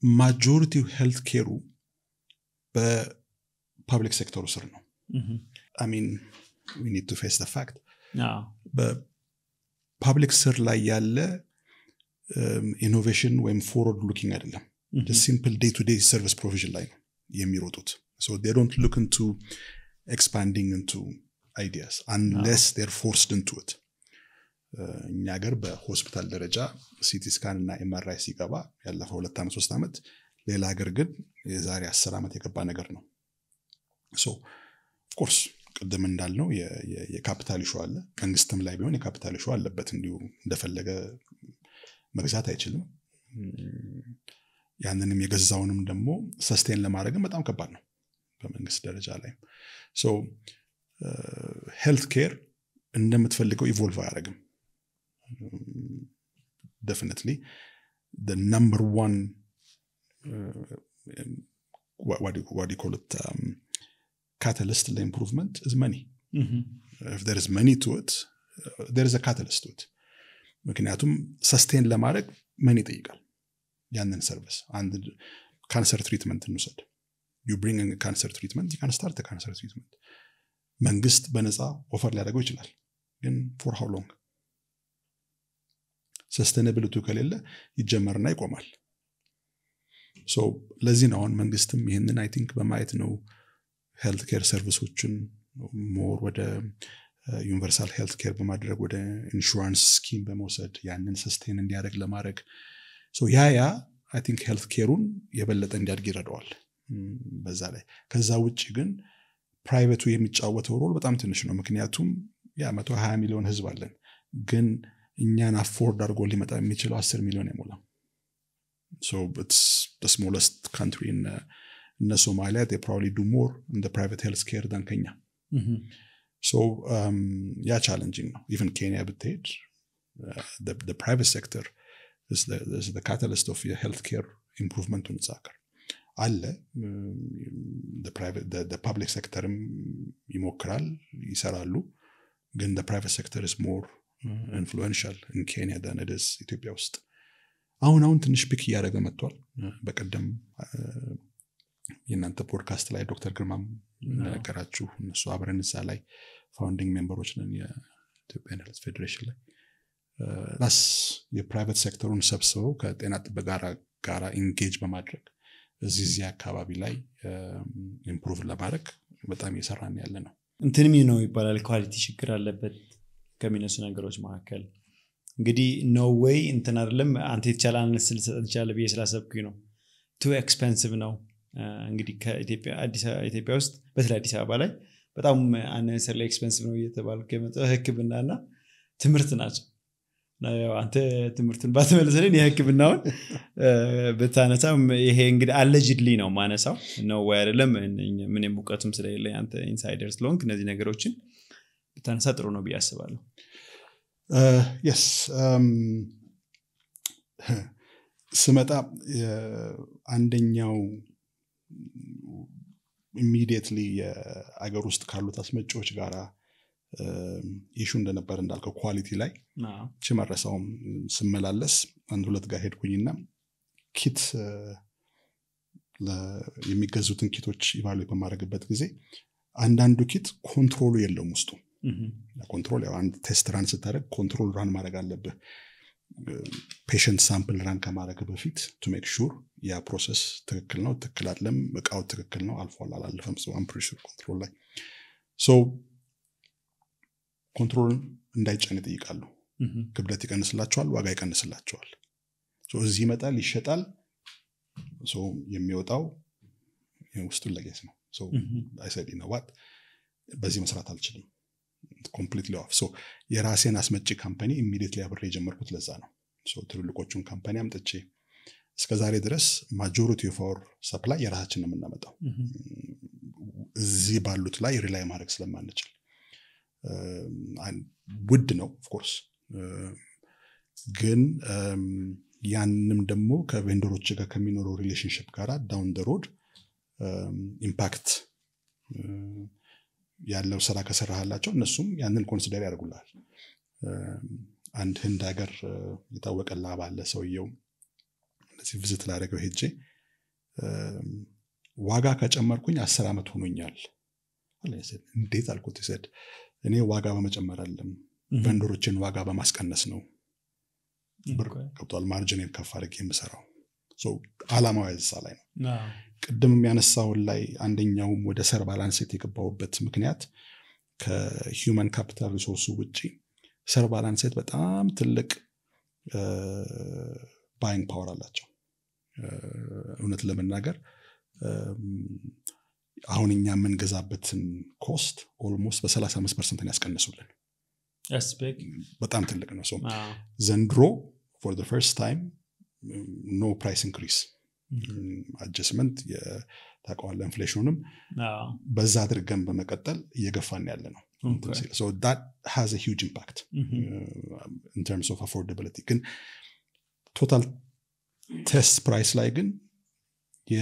Majority ው health care ኡ በ public sector ኡ ስር ነው። I mean, we need to face fact፣ በ public ስር ላይ ያለ innovation ወይም forward looking አይደለም። Simple day to day service provision ላይ ነው የሚሮጡት። So they don't look into expanding into ideas unless they're forced into it። እኛ ሀገር በሆስፒታል ደረጃ CT scan እና MRI ሲገባ ያለፈው 2 ዓመት 3 ዓመት፣ ሌላ ሀገር ግን የዛሬ 10 ዓመት የገባ ነገር ነው። So of course ቅድም እንዳልነው የ capital issue አለ። መንግስትም ላይ ቢሆን የ capital issue አለበት። እንዲሁ እንደፈለገ መግዛት አይችልም። ያንንም የገዛውንም ደግሞ sustain ለማድረግም በጣም ከባድ ነው በመንግስት ደረጃ ላይ። So health care እንደምትፈልገው evolve አያደርግም። Definitely number one, what do you call it, catalyst ለ improvement is money. If there is money to it, there is a catalyst to it። ምክንያቱም sustain ለማድረግ money ይጠይቃል ያንን service። አንድ cancer treatment እንውሰድ። You bring cancer treatment, you can start cancer treatment፣ መንግስት በነፃ offer ሊያደርገው ይችላል። ግን for how long? Sustainability ከሌለ ይጀመርና ይቆማል። So ለዚህ ነው አሁን መንግስትም ይህንን I think በማየት ነው health care service ኦችን more ወደ universal health care በማድረግ፣ ወደ insurance scheme በመውሰድ ያንን sustain እንዲያደርግ ለማድረግ። ያ I think health care ኡን የበለጠ እንዲያድግ ይረዳዋል በዛ ላይ። ከዛ ውጭ ግን private ኡ የሚጫወተው role በጣም ትንሽ ነው። ምክንያቱም ያ 120 ሚሊዮን ህዝብ አለን፣ ግን እኛን afford አድርጎ ሊመጣ የሚችለው 10 ሚሊዮን አይሞላም። Smallest country እነ ሶማሊያ probably do more in private health care than ከኛ። So ያ challenging ነው። Even ኬንያ ብትሄድ private sector catalyst of የ health care improvement ኡን እዛ ሀገር አለ። Public sector ም ይሞክራል፣ ይሰራሉ፣ ግን private sector is more influential in ኬንያ than it is ኢትዮጵያ ውስጥ። አሁን አሁን ትንሽ pick እያደረገ መጥቷል። በቀደም የእናንተ ፖድካስት ላይ ዶክተር ግርማም እንደነገራችሁ እነሱ አብረን እዛ ላይ founding member ኦች ነን የ Ethiopian Health Federation ላይ። ራስ የ private sector ኡን ሰብስበው ከጤና ጥበቃ ጋራ engage በማድረግ እዚህ አካባቢ ላይ improve ለማድረግ በጣም እየሰራን ያለ ነው። እንትንም ነው ይባላል፣ quality ችግር አለበት ከሚነሱ ነገሮች መካከል እንግዲህ no way እንትን አይደለም፣ አንተ የተቻለ analysis ልሰጠን ትችላለህ ብዬ ስላሰብኩኝ ነው። Too expensive ነው። እንግዲህ ከኢትዮጵያ ኢትዮጵያ ውስጥ በተለይ አዲስ አበባ ላይ በጣም unnecessarily expensive ነው እየተባሉ የመጣው ህክምና እና ትምህርት ናቸው። አንተ ትምህርቱን ባትመልስልን የህክምናውን ብታነሳም፣ ይሄ እንግዲህ allegedly ነው ማነሳው ነው ወይ አይደለም ምንም እውቀቱም ስለሌለ፣ አንተ insider ስለሆንክ እነዚህ ነገሮችን ብታነሳ ጥሩ ነው ብዬ አስባለሁ። Yes፣ ስመጣ አንደኛው Immediately የአገር ውስጥ ካሉት አስመጪዎች ጋራ issue እንደነበር እንዳልከው quality ላይ ችመረሳውም ስመላለስ አንድ ሁለት ጋር ሄድኩኝና kit የሚገዙትን kit ኦች evaluate በማድረግበት ጊዜ አንዳንዱ kit control ኡ የለውም ውስጡ። Control ያው አንድ test run ስታደርግ control run ማድረግ አለብህ፣ patient sample run ከማድረግ በፊት to make sure ያ process ትክክል ነው፣ ትክክል አይደለም፣ እቃው ትክክል ነው፣ አልፏል አላለፈም። So I'm pretty sure control ላይ so control እንዳይጫን ይጠይቃሉ። ክብደት ይቀንስላቸዋል፣ ዋጋ ይቀንስላቸዋል። እዚህ ይመጣል፣ ይሸጣል። የሚወጣው ውስጡን ለጌስ ነው። I said, "You know what? በዚህ መስራት አልችልም።" Completely off። የራሴን አስመጪ company immediately አብሬ የጀመርኩት ለዛ ነው። ትልልቆቹን company አምጥቼ እስከ ዛሬ ድረስ majority of our supply የራሳችን ነው የምናመጣው፣ እዚህ ባሉት ላይ rely ማድረግ ስለማንችል። ውድ ነው of course፣ ግን ያንንም ደግሞ ከ vendor ኦች ጋር ከሚኖረው relationship ጋር down the road impact ያለው ስራ ከሰራህላቸው እነሱም ያንን consider ያደርጉልሃል። አንድ ህንድ ሀገር የታወቀ lab አለ። ሰውየው እንደዚህ visit ላደረገው ሄጄ ዋጋ ከጨመርኩኝ 10 ዓመት ሆኖኛል። እንዴት አልኩት። Said እኔ ዋጋ በመጨመር አይደለም፣ vendor ኦችን ዋጋ በማስቀነስ ነው ብር ገብቷል margin ን ከፍ አድርጌ የምሰራው። አላማው እዛ ላይ ነው። ቅድም የሚያነሳውን ላይ አንደኛውም ወደ Serba Lancet የገባሁበት ምክንያት ከ human capital resource ኡ ውጭ Serba Lancet በጣም ትልቅ buying power አላቸው። እውነት ለመናገር አሁን እኛ የምንገዛበትን cost almost በ35% ያስቀንሱልን። በጣም ትልቅ ነው። ዘንድሮ for first time no price increase፣ adjustment ታውቀዋለህ፣ inflation ኑንም በዛ አድርገን በመቀጠል እየገፋን ያለ ነው። Has huge impact in terms of affordability። ግን total test price ላይ ግን የ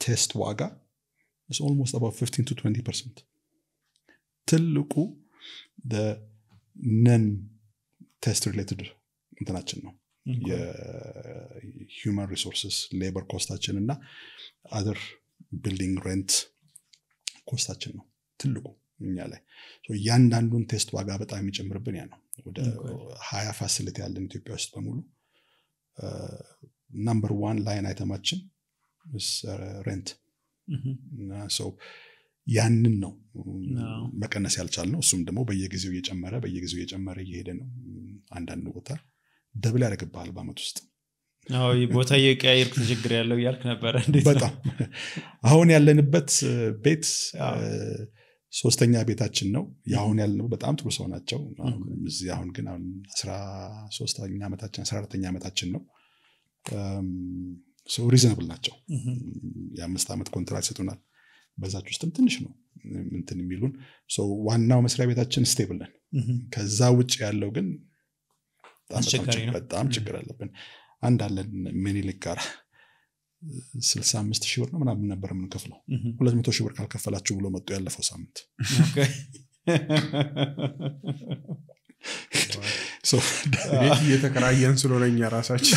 test ዋጋ almost about 15 to 20%። ትልቁ non test related እንትናችን ነው፣ የ human resources labor cost ኣችን እና other building rent cost ኣችን ነው ትልቁ እኛ ላይ። እያንዳንዱን test ዋጋ በጣም የሚጨምርብን ያ ነው። ወደ 20 facility ያለን ኢትዮጵያ ውስጥ በሙሉ number one line item ኣችን rent። ያንን ነው መቀነስ ያልቻልነው። እሱም ደግሞ በየጊዜው እየጨመረ፣ በየጊዜው እየጨመረ እየሄደ ነው። አንዳንድ ቦታ double ያደርግብሃል በአመት ውስጥ። ቦታ እየቀያየርኩ ችግር ያለው እያልክ ነበረ። በጣም። አሁን ያለንበት ቤት ሶስተኛ ቤታችን ነው። የአሁን ያለንበት በጣም ጥሩ ሰው ናቸው እዚህ። አሁን ግን አሁን 13ኛ ዓመታችን፣ 14ኛ ዓመታችን ነው። Reasonable ናቸው። የ5 ዓመት ኮንትራት ይሰጡናል። በዛች ውስጥም ትንሽ ነው እንትን የሚሉን። ዋናው መስሪያ ቤታችን stable ነን። ከዛ ውጭ ያለው ግን በጣም ችግር አለብን። አንድ አለን ሚኒሊክ ጋር፣ 65,000 ብር ነው ምናምን ነበር የምንከፍለው። 200,000 ብር ካልከፈላችሁ ብሎ መጡ ያለፈው ሳምንት። ቤት እየተከራየን ስለሆነ እኛ ራሳችን።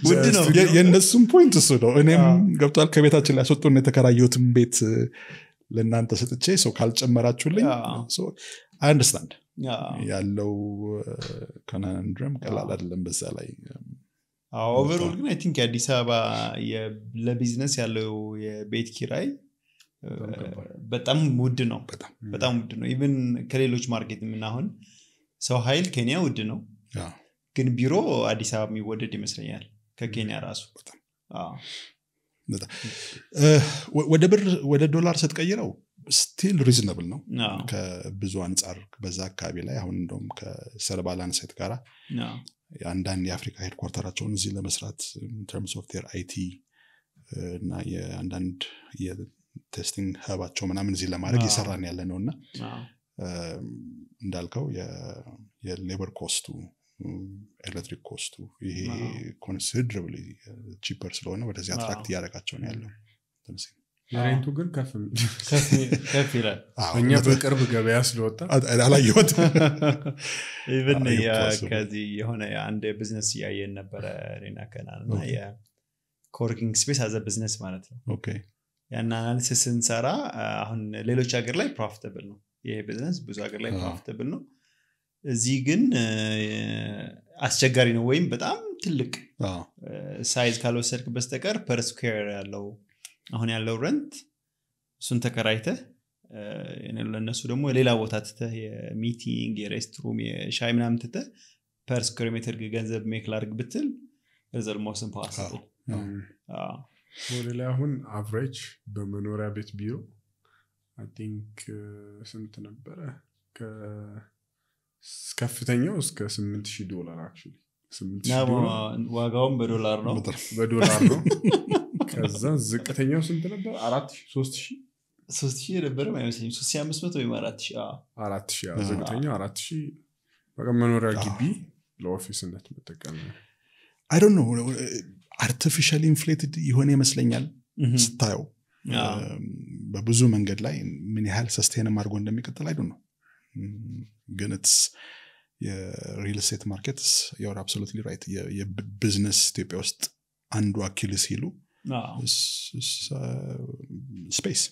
ውድ ነው። የእነሱም point እሱ ነው። እኔም ገብቷል። ከቤታችን ላይ ያስወጡን፣ የተከራየሁትን ቤት ለእናንተ ሰጥቼ ሰው ካልጨመራችሁልኝ። Understand ያለው conundrum ቀላል አይደለም። በዛ ላይ Overall ግን I think የአዲስ አበባ ለቢዝነስ ያለው የቤት ኪራይ በጣም ውድ ነው፣ በጣም ውድ ነው። Even ከሌሎች market ምን አሁን ሰው ኃይል ኬንያ ውድ ነው፣ ግን ቢሮ አዲስ አበባ የሚወደድ ይመስለኛል ከኬንያ ራሱ። ወደ ብር ወደ ዶላር ስትቀይረው still reasonable ነው ከብዙ አንጻር በዛ አካባቢ ላይ። አሁን እንደውም ከ Serba Lancet ጋራ አንዳንድ የአፍሪካ headquarter ኣቸውን እዚህ ለመስራት terms of their IT እና የአንዳንድ የ testing hub ኣቸው ምናምን እዚህ ለማድረግ እየሰራን ያለ ነው። እና እንዳልከው የ labor cost ኡ ኤሌክትሪክ cost ኡ ይሄ considerably cheaper ስለሆነ ወደዚህ attract እያደረጋቸው ነው ያለው። የ rent ኡ ግን ከፍ ከፍ ይላል። እኛ በቅርብ ገበያ ስለወጣ አላየሁት። Even ከዚህ የሆነ አንድ ቢዝነስ እያየን ነበረ እኔና ከናን እና የ coworking space as a business ማለት ነው። ያን analysis ስንሰራ አሁን ሌሎች ሀገር ላይ profitable ነው ይሄ ቢዝነስ፣ ብዙ ሀገር ላይ profitable ነው። እዚህ ግን አስቸጋሪ ነው፣ ወይም በጣም ትልቅ size ካልወሰድክ በስተቀር per square ያለው አሁን ያለው rent እሱን ተከራይተህ ለእነሱ ደግሞ ሌላ ቦታ ትተህ የ meeting፣ የ restroom፣ የሻይ ምናምን ትተህ per square meter ገንዘብ make ላርግ ብትል almost impossible። ቦሌ ላይ አሁን average በመኖሪያ ቤት ቢሮ I think ስንት ነበረ? ከፍተኛው እስከ $8,000 actually $8,000 ዋጋውም በዶላር ነው፣ በዶላር ነው። ከዛ ዝቅተኛው ስንት ነበር? 4,000 3,000 3,000 የነበረም አይመስለኝም፣ 3,500 ወይም 4,000። 4,000 ዝቅተኛው 4,000። በቃ መኖሪያ ግቢ ለ office ነት መጠቀም ነው። I don't know፣ artificial inflated የሆነ ይመስለኛል ስታየው። በብዙ መንገድ ላይ ምን ያህል sustain ም አድርጎ እንደሚቀጥል I don't know፣ ግን it's የ real estate market you're absolutely right። የቢዝነስ ኢትዮጵያ ውስጥ አንዱ Achilles heel ኡ space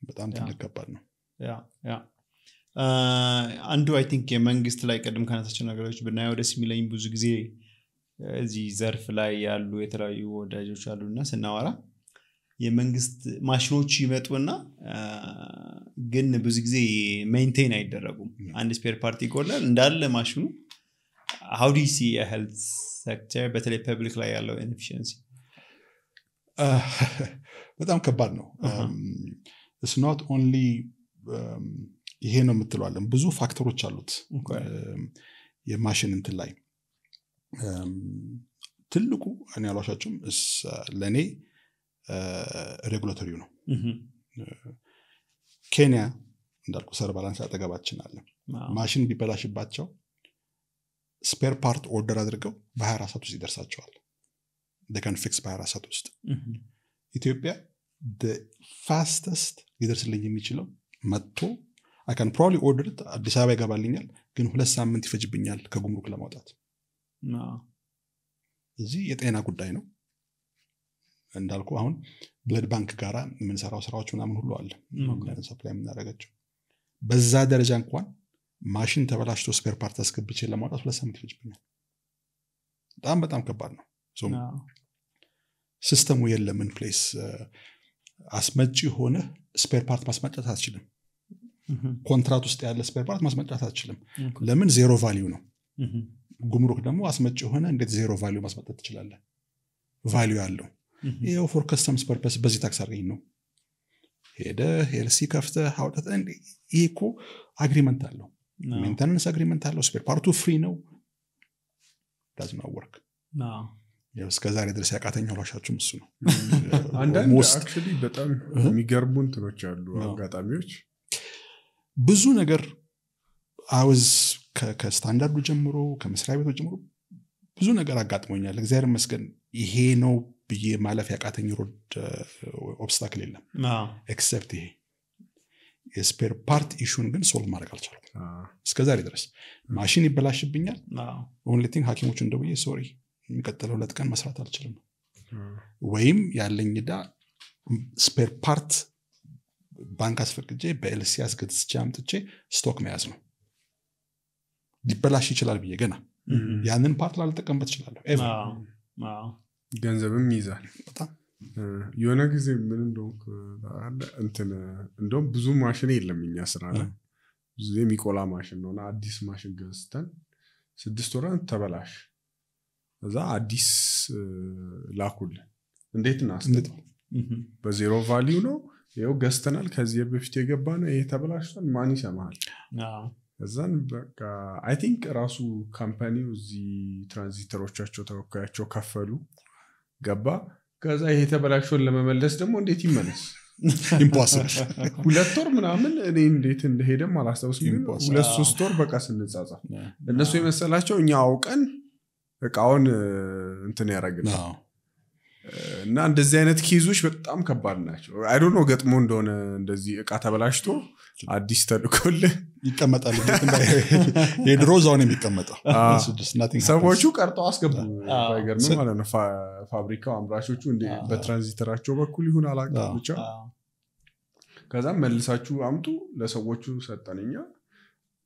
በጣም ትልቅ ከባድ ነው። አንዱ I think የመንግስት ላይ ቅድም ካነሳቸው ነገሮች ብናየው ደስ የሚለኝ፣ ብዙ ጊዜ እዚህ ዘርፍ ላይ ያሉ የተለያዩ ወዳጆች አሉና ስናወራ የመንግስት ማሽኖቹ ይመጡና ግን ብዙ ጊዜ maintain አይደረጉም። አንድ spare part ይጎላል እንዳለ ማሽኑ። How do you see የ health sector በተለይ public ላይ ያለው inefficiency? በጣም ከባድ ነው። It's not only ይሄ ነው የምትለዋለን፣ ብዙ factor ኦች አሉት። የማሽን እንትን ላይ ትልቁ እኔ አልዋሻችሁም ለእኔ regulatory ው ነው። ኬንያ እንዳልኩ surveillance አጠገባችን አለ። ማሽን ቢበላሽባቸው spare part order አድርገው በ24 ሰዓት ውስጥ ይደርሳቸዋል። Can fix በ24 ሰዓት ውስጥ። ኢትዮጵያ fastest ሊደርስልኝ የሚችለው መጥቶ I can probably order፣ አዲስ አበባ ይገባልኛል፣ ግን 2 ሳምንት ይፈጅብኛል ከጉምሩክ ለማውጣት። እዚህ የጤና ጉዳይ ነው እንዳልኩ፣ አሁን blood bank ጋራ የምንሰራው ስራዎች ምናምን ሁሉ አለ supply የምናደርጋቸው። በዛ ደረጃ እንኳን ማሽን ተበላሽቶ spare part አስገብቼ ለማውጣት 2 ሳምንት ይፈጅብኛል። በጣም በጣም ከባድ ነው። System ኡ የለም in place። አስመጪ ሆነ spare part ማስመጣት አትችልም። ኮንትራት ውስጥ ያለ spare part ማስመጣት አትችልም። ለምን? Zero value ነው። ጉምሩክ ደግሞ አስመጪ ሆነ እንዴት zero value ማስመጣት ትችላለህ? Value አለው። ይኸው for customs purpose በዚህ tax አድርገኝ ነው። ሄደህ LC ከፍተህ አውጥተህ፣ ይሄ እኮ agreement አለው፣ maintenance agreement አለው፣ spare part ኡ free ነው። Does not work። እስከ ዛሬ ድረስ ያቃተኝ አልዋሻችሁም እሱ ነው። አንዳንድ actually በጣም የሚገርሙ እንትኖች አሉ፣ አጋጣሚዎች። ብዙ ነገር I was ከ standard ኡ ጀምሮ ከመስሪያ ቤቶች ጀምሮ ብዙ ነገር አጋጥሞኛል። እግዚአብሔር ይመስገን ይሄ ነው ብዬ ማለፍ ያቃተኝ road obstacle የለም except ይሄ የ spare part issue ን ግን solve ማድረግ አልቻልኩም እስከ ዛሬ ድረስ። ማሽን ይበላሽብኛል። Only thing ሐኪሞቹን ደውዬ sorry የሚቀጥለው 2 ቀን መስራት አልችልም፣ ወይም ያለኝ ዕዳ spare part ባንክ አስፈቅጄ በ LC አስገዝቼ አምጥቼ stock መያዝ ነው። ሊበላሽ ይችላል ብዬ ገና ያንን part ላልጠቀምበት እችላለሁ። ገንዘብም ይይዛል። በጣም። የሆነ ጊዜ ምን እንደሆንክ እንትን እንደውም ብዙ ማሽን የለም እኛ ስራ ላይ፣ ብዙ ጊዜ የሚቆላ ማሽን ነው። አዲስ ማሽን ገዝተን 6 ወራን ተበላሽ። እዛ አዲስ ላኩልን። እንዴት እናስገባው? በ zero value ነው፣ ይኸው ገዝተናል፣ ከዚህ በፊት የገባ ነው፣ ይሄ ተበላሽቷል፣ ማን ይሰማሃል? እዛን በቃ I think ራሱ company ው እዚህ ትራንዚተሮቻቸው ተወካያቸው ከፈሉ፣ ገባ። ከዛ ይሄ የተበላሸውን ለመመለስ ደግሞ እንዴት ይመለስ? Impossible. 2 ወር ምናምን እኔ እንዴት እንደሄደም አላስታውስም። 2-3 ወር በቃ ስንጻጻፍ እነሱ የመሰላቸው እኛ አውቀን እቃውን እንትን ያደርግልን እና እንደዚህ አይነት case ኦች በጣም ከባድ ናቸው። I don't know ገጥሞ እንደሆነ እንደዚህ እቃ ተበላሽቶ አዲስ ተልኮልህ ይቀመጣል። የድሮ እዛው ነው የሚቀመጠው። ሰዎቹ ቀርጠው አስገቡ ባይገርም ማለት ነው። ፋብሪካው አምራቾቹ እንደ በትራንዚተራቸው በኩል ይሁን አላውቅም ብቻ ከዛም መልሳችሁ አምጡ ለሰዎቹ ሰጠንኛ።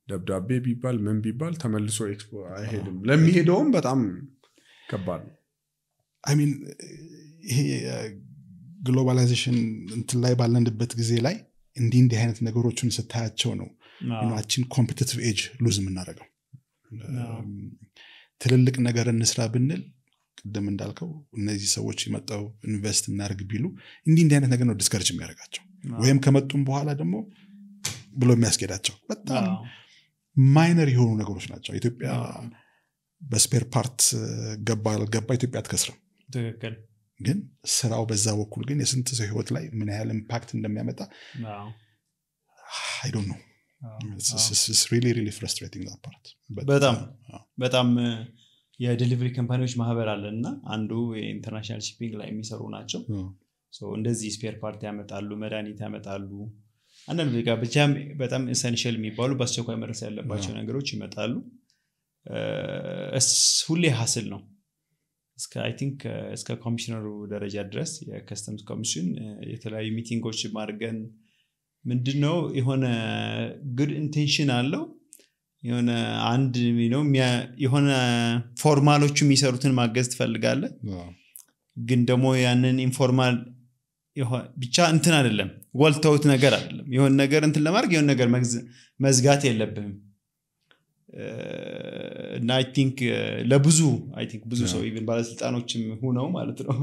ደብዳቤ ቢባል ምን ቢባል ተመልሶ ኤክስፖ አይሄድም። ለሚሄደውም በጣም ከባድ ነው። I mean ይሄ globalization እንትን ላይ ባለንበት ጊዜ ላይ እንዲህ አይነት ነገሮችን ስታያቸው ነው እኛችን competitive edge lose የምናደርገው። ትልልቅ ነገር እንስራ ብንል ቅድም እንዳልከው እነዚህ ሰዎች የመጣው invest እናርግ ቢሉ እንዲህ አይነት ነገር ነው discourage የሚያደርጋቸው ወይም ከመጡም በኋላ ደግሞ ብሎ የሚያስኬዳቸው በጣም minor የሆኑ ነገሮች ናቸው። ኢትዮጵያ በ spare part ገባ አልገባ ኢትዮጵያ አትከስርም። ትክክል። ግን ስራው በዛ በኩል ግን የስንት ሰው ህይወት ላይ ምን ያህል impact እንደሚያመጣ I don't know. It's really really frustrating that part. በጣም በጣም የ delivery company ዎች ማህበር አለና አንዱ የ international shipping ላይ የሚሰሩ ናቸው። so እንደዚህ spare part ያመጣሉ፣ መድኃኒት ያመጣሉ፣ አንዳንድ በቃ ብቻ በጣም essential የሚባሉ በአስቸኳይ መድረስ ያለባቸው ነገሮች ይመጣሉ። ሁሌ hassle ነው። እስከ I think እስከ ኮሚሽነሩ ደረጃ ድረስ የ customs ኮሚሽን የተለያዩ meeting ኦች ማድረገን ምንድነው የሆነ good intention አለው የሆነ አንድ ነው የሆነ formal ኦቹ የሚሰሩትን ማገዝ ትፈልጋለህ፣ ግን ደግሞ ያንን informal ብቻ እንትን አይደለም ወልተውት ነገር አይደለም። የሆነ ነገር እንትን ለማድረግ የሆነ ነገር መዝጋት የለብህም። እና I think ለብዙ I think ብዙ ሰው even ባለስልጣኖችም ሆነው ማለት ነው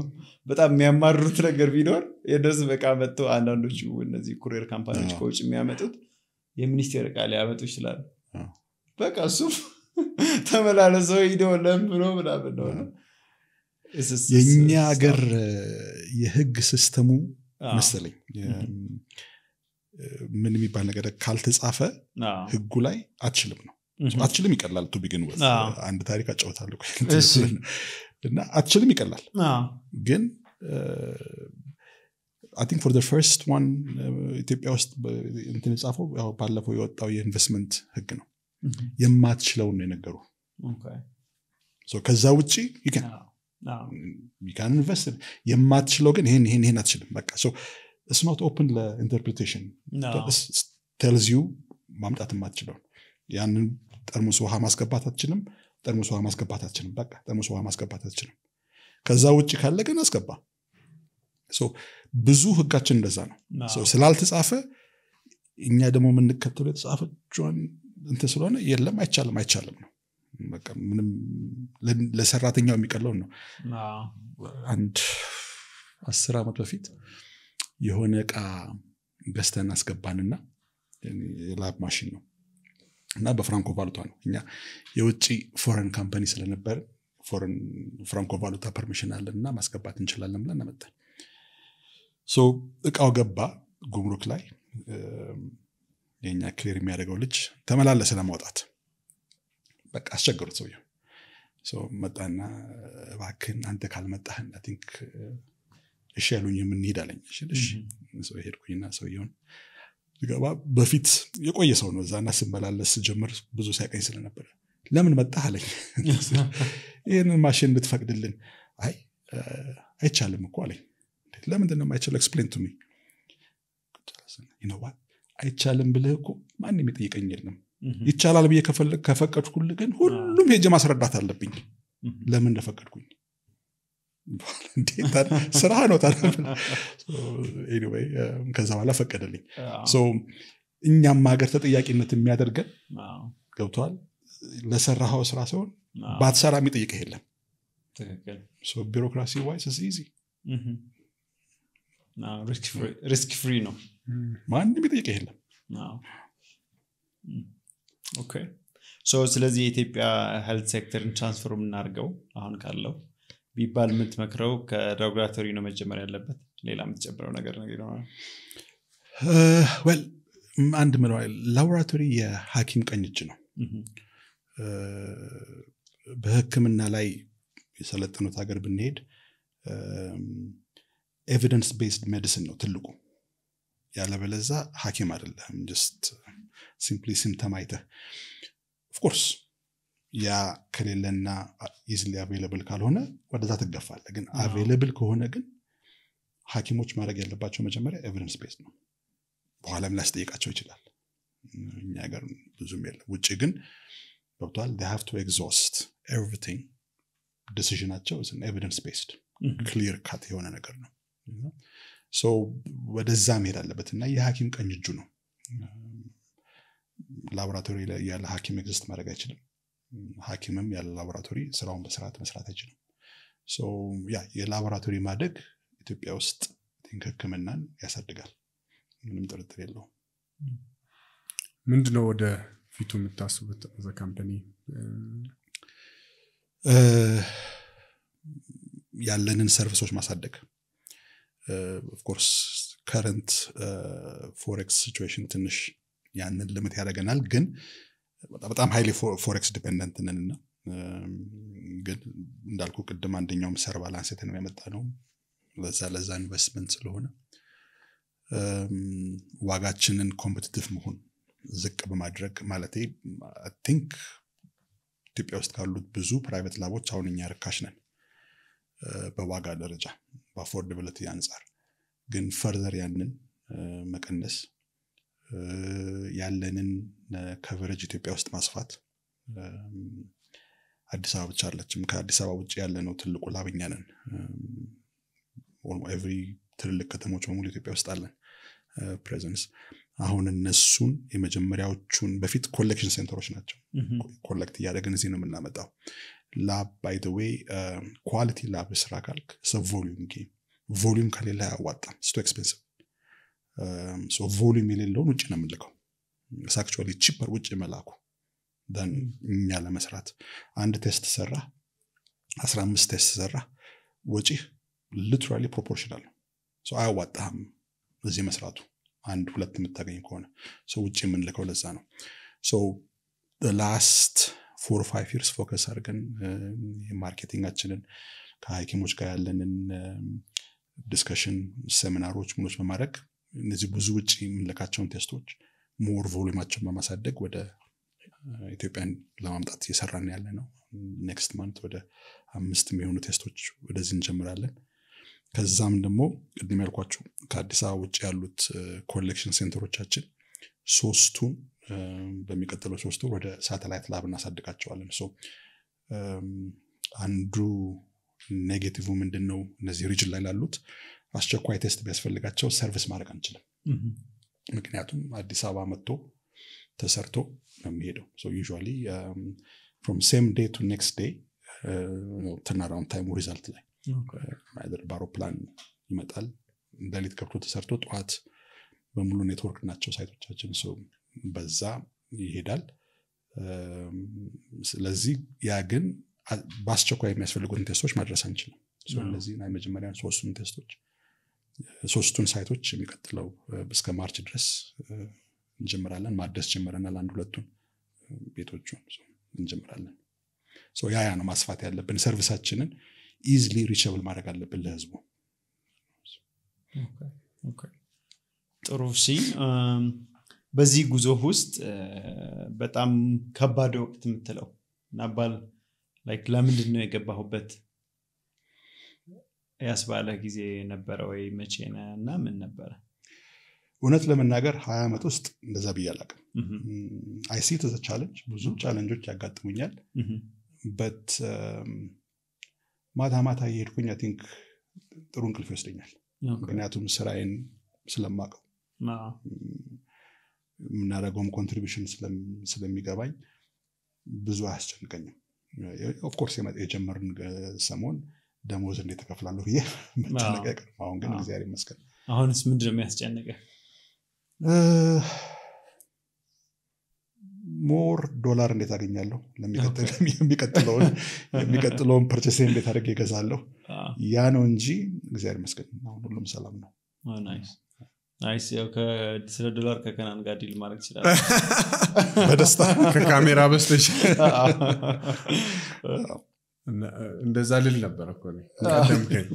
በጣም የሚያማርሩት ነገር ቢኖር የደስ በቃ መጥቶ አንዳንዶቹ እነዚህ courier company ዎች ከውጭ የሚያመጡት የሚኒስቴር ዕቃ ሊያመጡ ይችላሉ። በቃ እሱ ተመላለሰው ሂዶ ለምኖ ምናምን ነው። የኛ ሀገር የህግ system ኡ መሰለኝ ምን የሚባል ነገር ካልተጻፈ ህጉ ላይ አትችልም ነው። አትችልም ይቀላል to begin with አንድ ታሪክ አጫውታለሁ እና አትችልም ይቀላል ግን I think for the first one ኢትዮጵያ ውስጥ እንትን የጻፈው ያው ባለፈው የወጣው የኢንቨስትመንት ህግ ነው። የማትችለውን ነው የነገሩ። so ከዛ ውጪ you can invest የማትችለው ግን ይሄን ይሄን ይሄን አትችልም በቃ። so it's not open ለ interpretation tells you ማምጣት የማትችለው ያንን ጠርሙስ ውሃ ማስገባት አትችልም፣ ጠርሙስ ውሃ ማስገባት አትችልም፣ በቃ ጠርሙስ ውሃ ማስገባት አትችልም። ከዛ ውጪ ካለ ግን አስገባ። so ብዙ ህጋችን እንደዛ ነው። so ስላልተጻፈ እኛ ደግሞ የምንከተለው የተጻፈችውን እንትን ስለሆነ የለም አይቻልም አይቻልም ነው በቃ። ምንም ለሰራተኛው የሚቀለው ነው። አንድ 10 ዓመት በፊት የሆነ እቃ ገዝተን አስገባንና የ lab machine ነው እና በፍራንኮ ቫሉታ ነው። እኛ የውጭ foreign company ስለነበር foreign ፍራንኮ ቫሉታ permission አለንና ማስገባት እንችላለን ብለን አመጣን። so እቃው ገባ ጉምሩክ ላይ። የኛ clear የሚያደርገው ልጅ ተመላለሰ ለማውጣት በቃ አስቸገሩት ሰውየው። so መጣና እባክህን አንተ ካልመጣህ I think እሺ ያሉኝ የምንሄድ አለኝ። እሺ so ሄድኩኝና ሰውየውን ገባ። በፊት የቆየ ሰው ነው እዛና ስመላለስ ጀምር ብዙ ሲያቀኝ ስለነበረ ለምን መጣህ አለኝ። ይሄንን ማሽን እንድትፈቅድልን። አይ አይቻልም እኮ አለኝ። ለምንድን ነው የማይቻለው? explain to me። you know what አይቻልም ብለህ እኮ ማንም የጠየቀኝ የለም። ይቻላል ብዬ ከፈቀድኩልህ ግን ሁሉም ሄጄ ማስረዳት አለብኝ ለምን እንደፈቀድኩኝ። እንዴት ስራ ነው ታዲያ። anyway ከዛ በኋላ ፈቀደልኝ። so እኛም ሀገር ተጠያቂነት የሚያደርገን ገብቷል። ለሰራኸው ስራ ሲሆን ባትሰራ የሚጠይቅህ የለም። ትክክል። so bureaucracy wise is easy። risk free ነው። ማንም የሚጠይቅህ የለም። okay so ስለዚህ የኢትዮጵያ health sector ን transform እናድርገው አሁን ካለው ቢባል የምትመክረው ከላቦራቶሪ ነው መጀመር ያለበት? ሌላ የምትጨምረው ነገር ይኖራል? Well፣ አንድ ምለው ላቦራቶሪ የሐኪም ቀኝ እጅ ነው። በህክምና ላይ የሰለጠኑት ሀገር ብንሄድ evidence based medicine ነው ትልቁ። ያለበለዛ ሐኪም አይደለም። Just simply symptom አይተህ፣ of course ያ ከሌለና easily available ካልሆነ ወደዛ ትገፋለህ። ግን available ከሆነ ግን ሐኪሞች ማድረግ ያለባቸው መጀመሪያ evidence based ነው። በኋላም ሊያስጠይቃቸው ይችላል። እኛ ሀገር ብዙም የለም። ውጭ ግን ገብቷል። They have to exhaust everything። Decision ኣቸው evidence based clear cut የሆነ ነገር ነው። So ወደዛ መሄድ አለበት እና የሐኪም ቀኝ እጁ ነው። ላቦራቶሪ ላይ ያለ ሐኪም exist ማድረግ አይችልም። ሐኪምም ያለ ላቦራቶሪ ስራውን በስርዓት መስራት አይችልም። ያ የላቦራቶሪ ማደግ ኢትዮጵያ ውስጥ think ህክምናን ያሳድጋል፣ ምንም ጥርጥር የለውም። ምንድነው ወደ ፊቱ የምታስቡት as a company? ያለንን service ኦች ማሳደግ። Of course current forex situation ትንሽ ያንን limit ያደርገናል፣ ግን በጣም highly forex dependent ነን እና ግን እንዳልኩ ቅድም አንደኛውም ሰርቫ ላንሴት ነው ያመጣ ነው ለዛ ኢንቨስትመንት ስለሆነ ዋጋችንን competitive መሆን ዝቅ በማድረግ፣ ማለት I think ኢትዮጵያ ውስጥ ካሉት ብዙ private lab ኦች አሁን እኛ ርካሽ ነን በዋጋ ደረጃ፣ በ affordability አንጻር። ግን further ያንን መቀነስ፣ ያለንን coverage ኢትዮጵያ ውስጥ ማስፋት። አዲስ አበባ ብቻ አለችም፣ ከአዲስ አበባ ውጭ ያለ ነው ትልቁ lab እኛ ነን። Every ትልልቅ ከተሞች በሙሉ ኢትዮጵያ ውስጥ አለን presence። አሁን እነሱን የመጀመሪያዎቹን፣ በፊት collection center ኦች ናቸው፣ collect እያደረግን እዚህ ነው የምናመጣው። Lab by the way፣ quality lab ስራ ካልክ volume game። Volume ከሌለ አያዋጣም፣ it's too expensive። Volume የሌለውን ውጭ ነው የምንልከው። Actually cheaper ውጭ መላኩ እኛ ለመስራት። አንድ test ሰራ፣ 15 test ሰራ፣ ወጪህ literally proportional ነው። አያዋጣህም እዚህ መስራቱ አንድ ሁለት የምታገኝ ከሆነ። ውጭ የምንልከው ለዛ ነው። Last 4-5 years focus አድርገን የ marketing ኣችንን፣ ከሐኪሞች ጋር ያለንን discussion፣ ሴሚናሮች ምኖች በማድረግ እነዚህ ብዙ ውጭ የምንልካቸውን test ኦች more volume ኣቸውን በማሳደግ ወደ ኢትዮጵያን ለማምጣት እየሰራን ያለ ነው። Next month ወደ አምስት የሚሆኑ test ኦች ወደዚህ እንጀምራለን። ከዛም ደግሞ ቅድም ያልኳቸው ከአዲስ አበባ ውጭ ያሉት collection center ኦቻችን ሶስቱን በሚቀጥለው 3 ወር ወደ satellite lab እናሳድጋቸዋለን። አንዱ negative ምንድን ነው? እነዚህ region ላይ ላሉት አስቸኳይ test ቢያስፈልጋቸው service ማድረግ አንችልም። ምክንያቱም አዲስ አበባ መጥቶ ተሰርቶ ነው የሚሄደው። Usually from same day to next day turnaround time ኡ result ላይ በአውሮፕላን ይመጣል። ሌሊት ገብቶ ተሰርቶ ጠዋት በሙሉ ኔትወርክ ናቸው site ኦቻችን፣ በዛ ይሄዳል። ስለዚህ ያ ግን በአስቸኳይ የሚያስፈልጉትን test ኦች ማድረስ አንችልም። እነዚህ የመጀመሪያ ሶስቱን test ኦች፣ ሶስቱን site ኦች የሚቀጥለው እስከ March ድረስ እንጀምራለን። ማደስ ጀምረናል። አንድ ሁለቱን ቤቶቹን እንጀምራለን። ያ ነው ማስፋት ያለብን። Service ኣችንን easily reachable ማድረግ አለብን ለህዝቡ። ጥሩ፣ እሺ። በዚህ ጉዞ ውስጥ በጣም ከባድ ወቅት የምትለው ናባል like ለምንድን ነው የገባሁበት ያስባለ ጊዜ ነበረ ወይ? መቼ እና ምን ነበረ? እውነት ለመናገር 20 ዓመት ውስጥ እንደዛ ብዬ አላውቅም። I see it as a challenge። ብዙ challenge ኦች ያጋጥሙኛል፣ but ማታ ማታ እየሄድኩኝ I think ጥሩ እንቅልፍ ይወስደኛል። ምክንያቱም ስራዬን ስለማቀው፣ የምናደርገውም contribution ስለሚገባኝ ብዙ አያስጨንቀኝም። Of course የጀመርን ሰሞን ደሞዝ እንዴት ተከፍላለሁ ብዬ መጨነቅ አይቀርም። አሁን ግን እግዚአብሔር ይመስገን። አሁንስ ምንድን ነው የሚያስጨንቀ? More ዶላር እንዴት አገኛለሁ፣ የሚቀጥለውን purchase እንዴት አድርጌ እገዛለሁ፣ ያ ነው እንጂ እግዚአብሔር ይመስገን አሁን ሁሉም ሰላም ነው። Nice። ያው ስለ ዶላር ከከናን ጋር deal ማድረግ ይችላል። በደስታ። ከካሜራ በስተሽ እንደዛ ልል ነበር እኮ እኔ፣ ቀደምከኝ።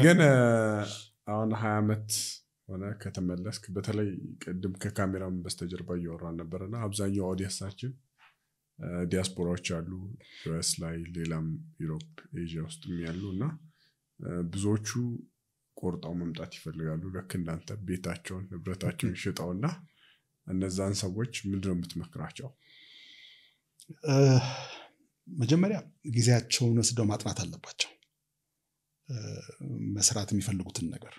ግን አሁን 20 ዓመት ሆነ ከተመለስክ። በተለይ ቅድም ከካሜራም በስተጀርባ እያወራን ነበርና አብዛኛው audience ኣችን ዲያስፖራዎች አሉ US ላይ፣ ሌላም Europe፣ ኤዥያ ውስጥም ያሉ። እና ብዙዎቹ ቆርጠው መምጣት ይፈልጋሉ ልክ እንዳንተ ቤታቸውን ንብረታቸውን ሽጠውና እነዛን ሰዎች ምንድነው የምትመክራቸው? መጀመሪያ ጊዜያቸውን ወስደው ማጥናት አለባቸው መስራት የሚፈልጉትን ነገር።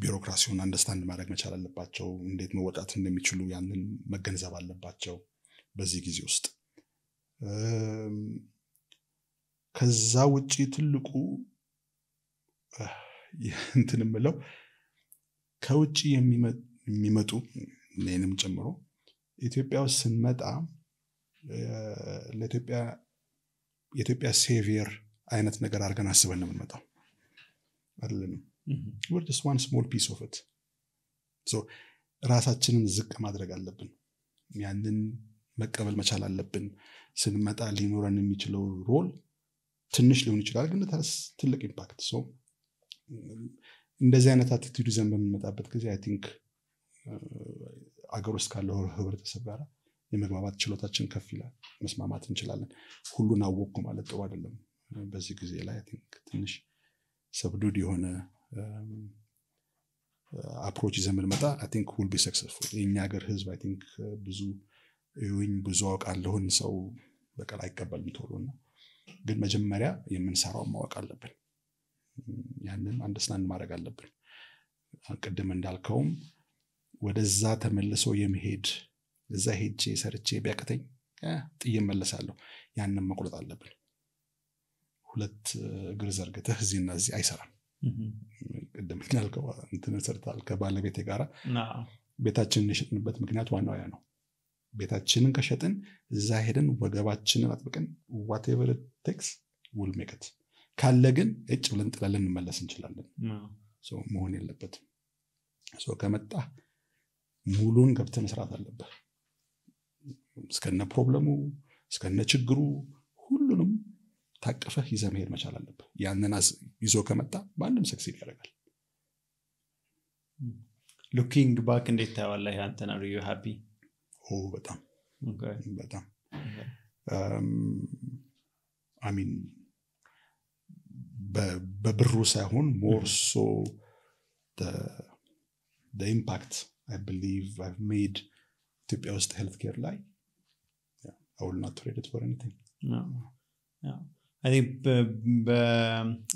ቢሮክራሲውን understand ማድረግ መቻል አለባቸው። እንዴት መወጣት እንደሚችሉ ያንን መገንዘብ አለባቸው በዚህ ጊዜ ውስጥ። ከዛ ውጪ ትልቁ እንትን የምለው ከውጭ የሚመጡ እኔንም ጨምሮ ኢትዮጵያ ውስጥ ስንመጣ ለኢትዮጵያ የኢትዮጵያ savior አይነት ነገር አድርገን አስበን ነው የምንመጣው። አይደለንም። We're just one small piece of it. So ራሳችንን ዝቅ ማድረግ አለብን። ያንን መቀበል መቻል አለብን። ስንመጣ ሊኖረን የሚችለው role ትንሽ ሊሆን ይችላል፣ ግን ትልቅ impact። So እንደዚህ አይነት attitude ይዘን በምንመጣበት ጊዜ I think አገር ውስጥ ካለው ህብረተሰብ ጋር የመግባባት ችሎታችን ከፍ ይላል፣ መስማማት እንችላለን። ሁሉን አወቅኩ ማለት ጥሩ አይደለም። በዚህ ጊዜ ላይ I think ትንሽ subdued የሆነ approach ይዘን ብንመጣ I think we'll be successful። የእኛ ሀገር ህዝብ I think ብዙ እዩኝ ብዙ አውቃለሁን ሰው በቀል አይቀበልም ቶሎ። እና ግን መጀመሪያ የምንሰራውን ማወቅ አለብን። ያንን understand ማድረግ አለብን። ቅድም እንዳልከውም ወደዛ ተመልሶ የመሄድ፣ እዛ ሄጄ ሰርቼ ቢያቅተኝ ጥዬ እመለሳለሁ፣ ያንን መቁረጥ አለብን። ሁለት እግር ዘርግተህ እዚህና እዚህ አይሰራም። ቅድም እንዳልከው እንትን ሰርተሃል ከባለቤቴ ጋራ። ቤታችንን የሸጥንበት ምክንያት ዋናው ያ ነው። ቤታችንን ከሸጥን እዛ ሄደን ወገባችንን አጥብቀን whatever it takes we'll make it፣ ካለ ግን እጭ ብለን ጥለን ልንመለስ እንችላለን። መሆን የለበትም። ከመጣ ሙሉን ገብተህ መስራት አለብህ። እስከነ problem ኡ፣ እስከነ ችግሩ ሁሉንም ታቅፈህ ይዘህ መሄድ መቻል አለብህ። ያንን ይዞ ከመጣ ማንም succeed ያደርጋል። Looking back እንዴት ታየዋለህ አንተን? Are you happy? በጣም በጣም። I mean በብሩ ሳይሆን more so impact I believe I've made ኢትዮጵያ ውስጥ healthcare ላይ I will not trade it for anything.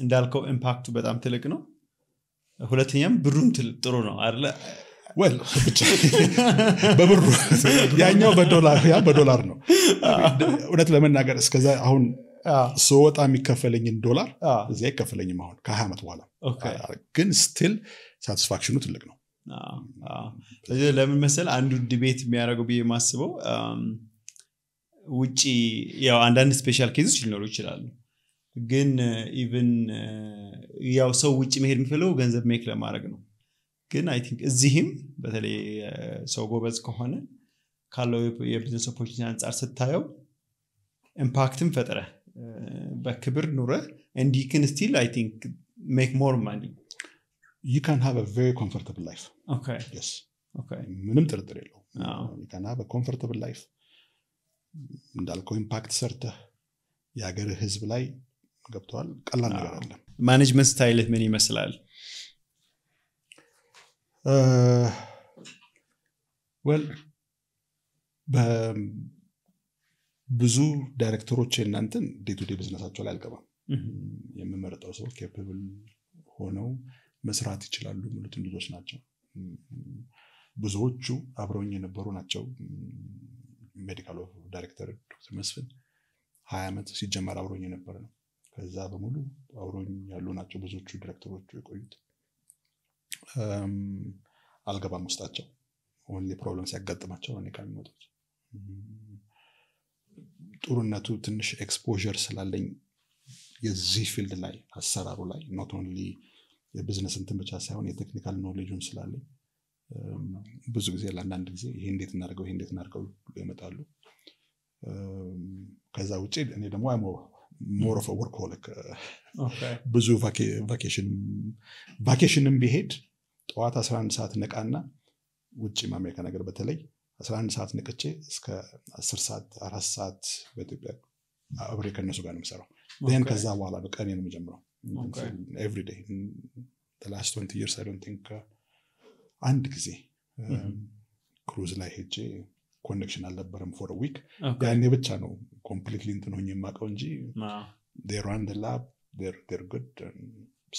እንዳልከው impact ኡ በጣም ትልቅ ነው። ሁለተኛም ብሩም ጥሩ ነው አይደለ? Well ብቻ በብሩ ያኛው በዶላር፣ ያ በዶላር ነው። እውነት ለመናገር እስከዛ አሁን ስወጣ የሚከፈለኝን ዶላር እዚህ አይከፈለኝም አሁን ከ20 ዓመት በኋላ፣ ግን still satisfaction ኑ ትልቅ ነው። ለምን መሰል አንዱ debate የሚያደርገው ብዬ የማስበው ውጭ ያው አንዳንድ special case ኦች ሊኖሩ ይችላሉ፣ ግን even ያው ሰው ውጭ መሄድ የሚፈልገው ገንዘብ make ለማድረግ ነው። ግን I think እዚህም በተለይ ሰው ጎበዝ ከሆነ ካለው የ business opportunity አንጻር ስታየው impact ን ፈጥረህ በክብር ኑረህ and you can still I think make more money. You can have a very comfortable life. Yes. ምንም ጥርጥር የለውም። You can have a comfortable life። እንዳልከው impact ሰርተህ የሀገር ህዝብ ላይ ገብተዋል። ቀላል ነገር አለ። Management style ህ ምን ይመስላል? Well ብዙ ዳይሬክተሮች እናንተን day to day business ኣቸው ላይ አልገባም። የምመርጠው ሰው capable ሆነው መስራት ይችላሉ የሚሉትን ልጆች ናቸው። ብዙዎቹ አብረውኝ የነበሩ ናቸው። Medical director ዶክተር መስፍን 20 ዓመት ሲጀመር አብሮኝ የነበረ ነው። ከዛ በሙሉ አብሮኝ ያሉ ናቸው ብዙዎቹ ዲሬክተሮቹ የቆዩት። አልገባም ውስጣቸው። Only problem ሲያጋጥማቸው ነው እኔ ጋር የሚመጡት። ጥሩነቱ ትንሽ exposure ስላለኝ የዚህ field ላይ፣ አሰራሩ ላይ፣ not only የ business እንትን ብቻ ሳይሆን የ technical knowledge ኡም ስላለኝ ብዙ ጊዜ ለአንዳንድ ጊዜ ይሄ እንዴት እናደርገው፣ ይሄ እንዴት እናደርገው ብሎ ይመጣሉ። ከዛ ውጭ እኔ ደግሞ more of workaholic። ብዙ vacation ም ቢሄድ ጠዋት 11 ሰዓት ነቃና፣ ውጭም አሜሪካ ነገር በተለይ 11 ሰዓት ነቅቼ እስከ 10 ሰዓት፣ 4 ሰዓት በኢትዮጵያ አብሬ ከእነሱ ጋር ነው የምሰራው። ን ከዛ በኋላ ነው ቀኔ ነው የምጀምረው። Every day last 20 years I don't think አንድ ጊዜ cruise ላይ ሄጄ connection አልነበረም for week፣ ያኔ ብቻ ነው completely እንትን ሆኜ የማውቀው እንጂ run lab, they're good።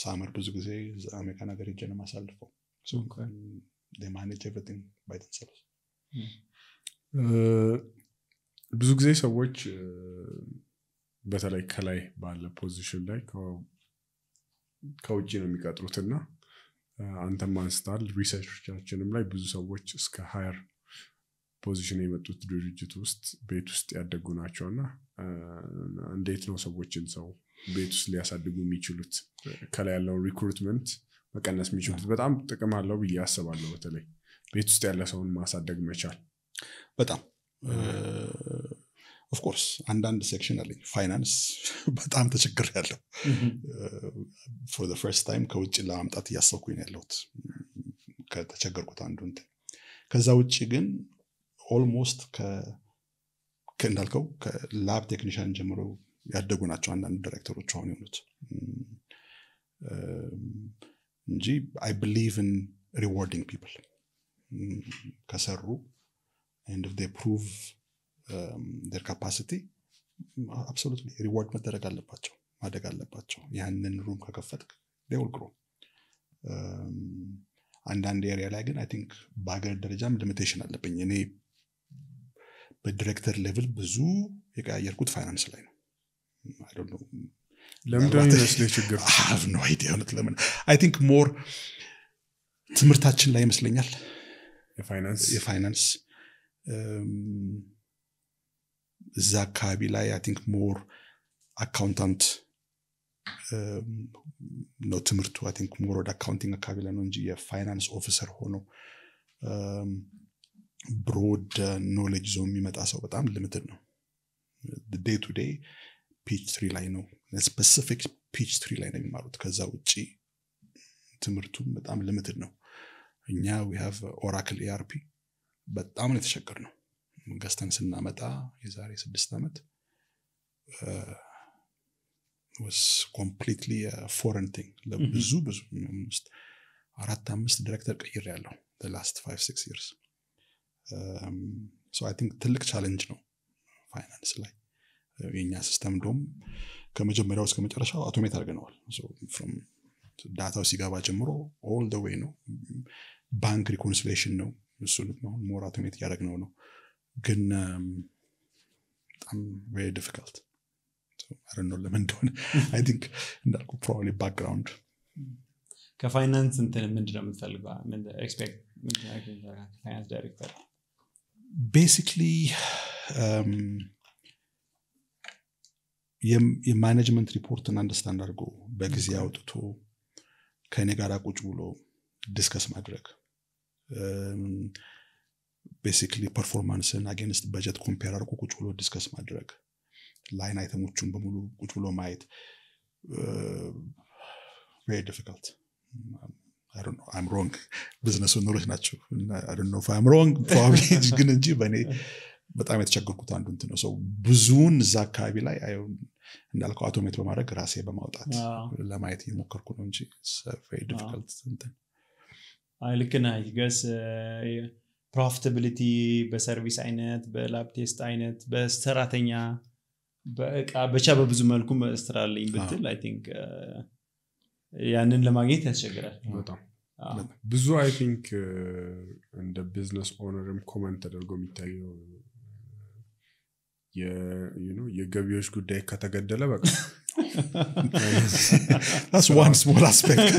Summer ብዙ ጊዜ አሜሪካን ሀገር ሄጄ ነው የማሳልፈው። Manage everything by themselves። ብዙ ጊዜ ሰዎች በተለይ ከላይ ባለ position ላይ ከውጭ ነው የሚቀጥሩትና አንተም አንስታል፣ research ኦቻችንም ላይ ብዙ ሰዎች እስከ higher position የመጡት ድርጅት ውስጥ ቤት ውስጥ ያደጉ ናቸው። እና እንዴት ነው ሰዎችን ሰው ቤት ውስጥ ሊያሳድጉ የሚችሉት፣ ከላይ ያለውን recruitment መቀነስ የሚችሉት? በጣም ጥቅም አለው ብዬ አስባለሁ፣ በተለይ ቤት ውስጥ ያለ ሰውን ማሳደግ መቻል። በጣም፣ of course። አንዳንድ section አለኝ፣ ፋይናንስ በጣም ተቸግር ያለው፣ for first time ከውጭ ለማምጣት እያሰብኩኝ ነው ያለሁት፣ ከተቸገርኩት አንዱ እንትን። ከዛ ውጭ ግን almost እንዳልከው ከ lab technician ጀምሮ ያደጉ ናቸው አንዳንድ ዳይሬክተሮች አሁን የሆኑት እንጂ I believe in rewarding people ከሰሩ and if they prove their capacity, absolutely reward መደረግ አለባቸው፣ ማደግ አለባቸው። ያንን room ከከፈትክ they will grow። አንዳንድ area ላይ ግን I think በሀገር ደረጃም limitation አለብኝ። እኔ በ director level ብዙ የቀያየርኩት ፋይናንስ ላይ ነው። I don't know። ለምንድን ነው የሚመስልህ ችግር? I have no idea እውነት ለምን። I think more ትምህርታችን ላይ ይመስለኛል። የፋይናንስ? የፋይናንስ እዛ አካባቢ ላይ I think more accountant ነው ትምህርቱ። I think more ወደ accounting አካባቢ ላይ ነው እንጂ የ finance officer ሆኖ broad knowledge ይዞ የሚመጣ ሰው በጣም limited ነው። Day to day Peachtree ላይ ነው፣ specific Peachtree ላይ ነው የሚማሩት። ከዛ ውጭ ትምህርቱም በጣም limited ነው። እኛ we have Oracle ERP፣ በጣም ነው የተቸገርነው። ገዝተን ስናመጣ የዛሬ 6 ዓመት was completely foreign thing ለብዙ ብዙ አምስት፣ አራት፣ አምስት ዲሬክተር ቀይር ያለው last 5, 6 years። So I think ትልቅ challenge ነው ፋይናንስ ላይ። የእኛ system እንደውም ከመጀመሪያው እስከ መጨረሻው automate አድርገነዋል። Data ው ሲገባ ጀምሮ all the way ነው። Bank reconciliation ነው፣ እሱንም አሁን more automate እያደረግነው ነው። ግን በጣም very difficult ነው፣ ለምን እንደሆነ። I think እንዳልኩ probably background። ከፋይናንስ እንትን ምንድን ነው የምትፈልገው? Expect finance director? Basically የ management report ን understand አድርጎ በጊዜ አውጥቶ ከእኔ ጋር ቁጭ ብሎ discuss ማድረግ፣ basically performance ን against budget compare አድርጎ ቁጭ ብሎ discuss ማድረግ፣ line item ኦቹን በሙሉ ቁጭ ብሎ ማየት። Very difficult። I'm wrong፣ business owner ኦች ናቸው። I'm wrong probably ግን እንጂ በእኔ በጣም የተቸገርኩት አንዱ እንትን ነው። ሰው ብዙውን እዛ አካባቢ ላይ እንዳልከው automate በማድረግ፣ ራሴ በማውጣት ለማየት እየሞከርኩ ነው እንጂ difficult እንትን። አይ፣ ልክ ነህ። Guess profitability በ service አይነት፣ በ lab test አይነት፣ በሰራተኛ፣ በእቃ፣ ብቻ በብዙ መልኩ ስራልኝ ብትል I think ያንን ለማግኘት ያስቸግራል። በጣም ብዙ። I think እንደ business owner ም common ተደርጎ የሚታየው የገቢዎች ጉዳይ ከተገደለ በቃ That's one small aspect።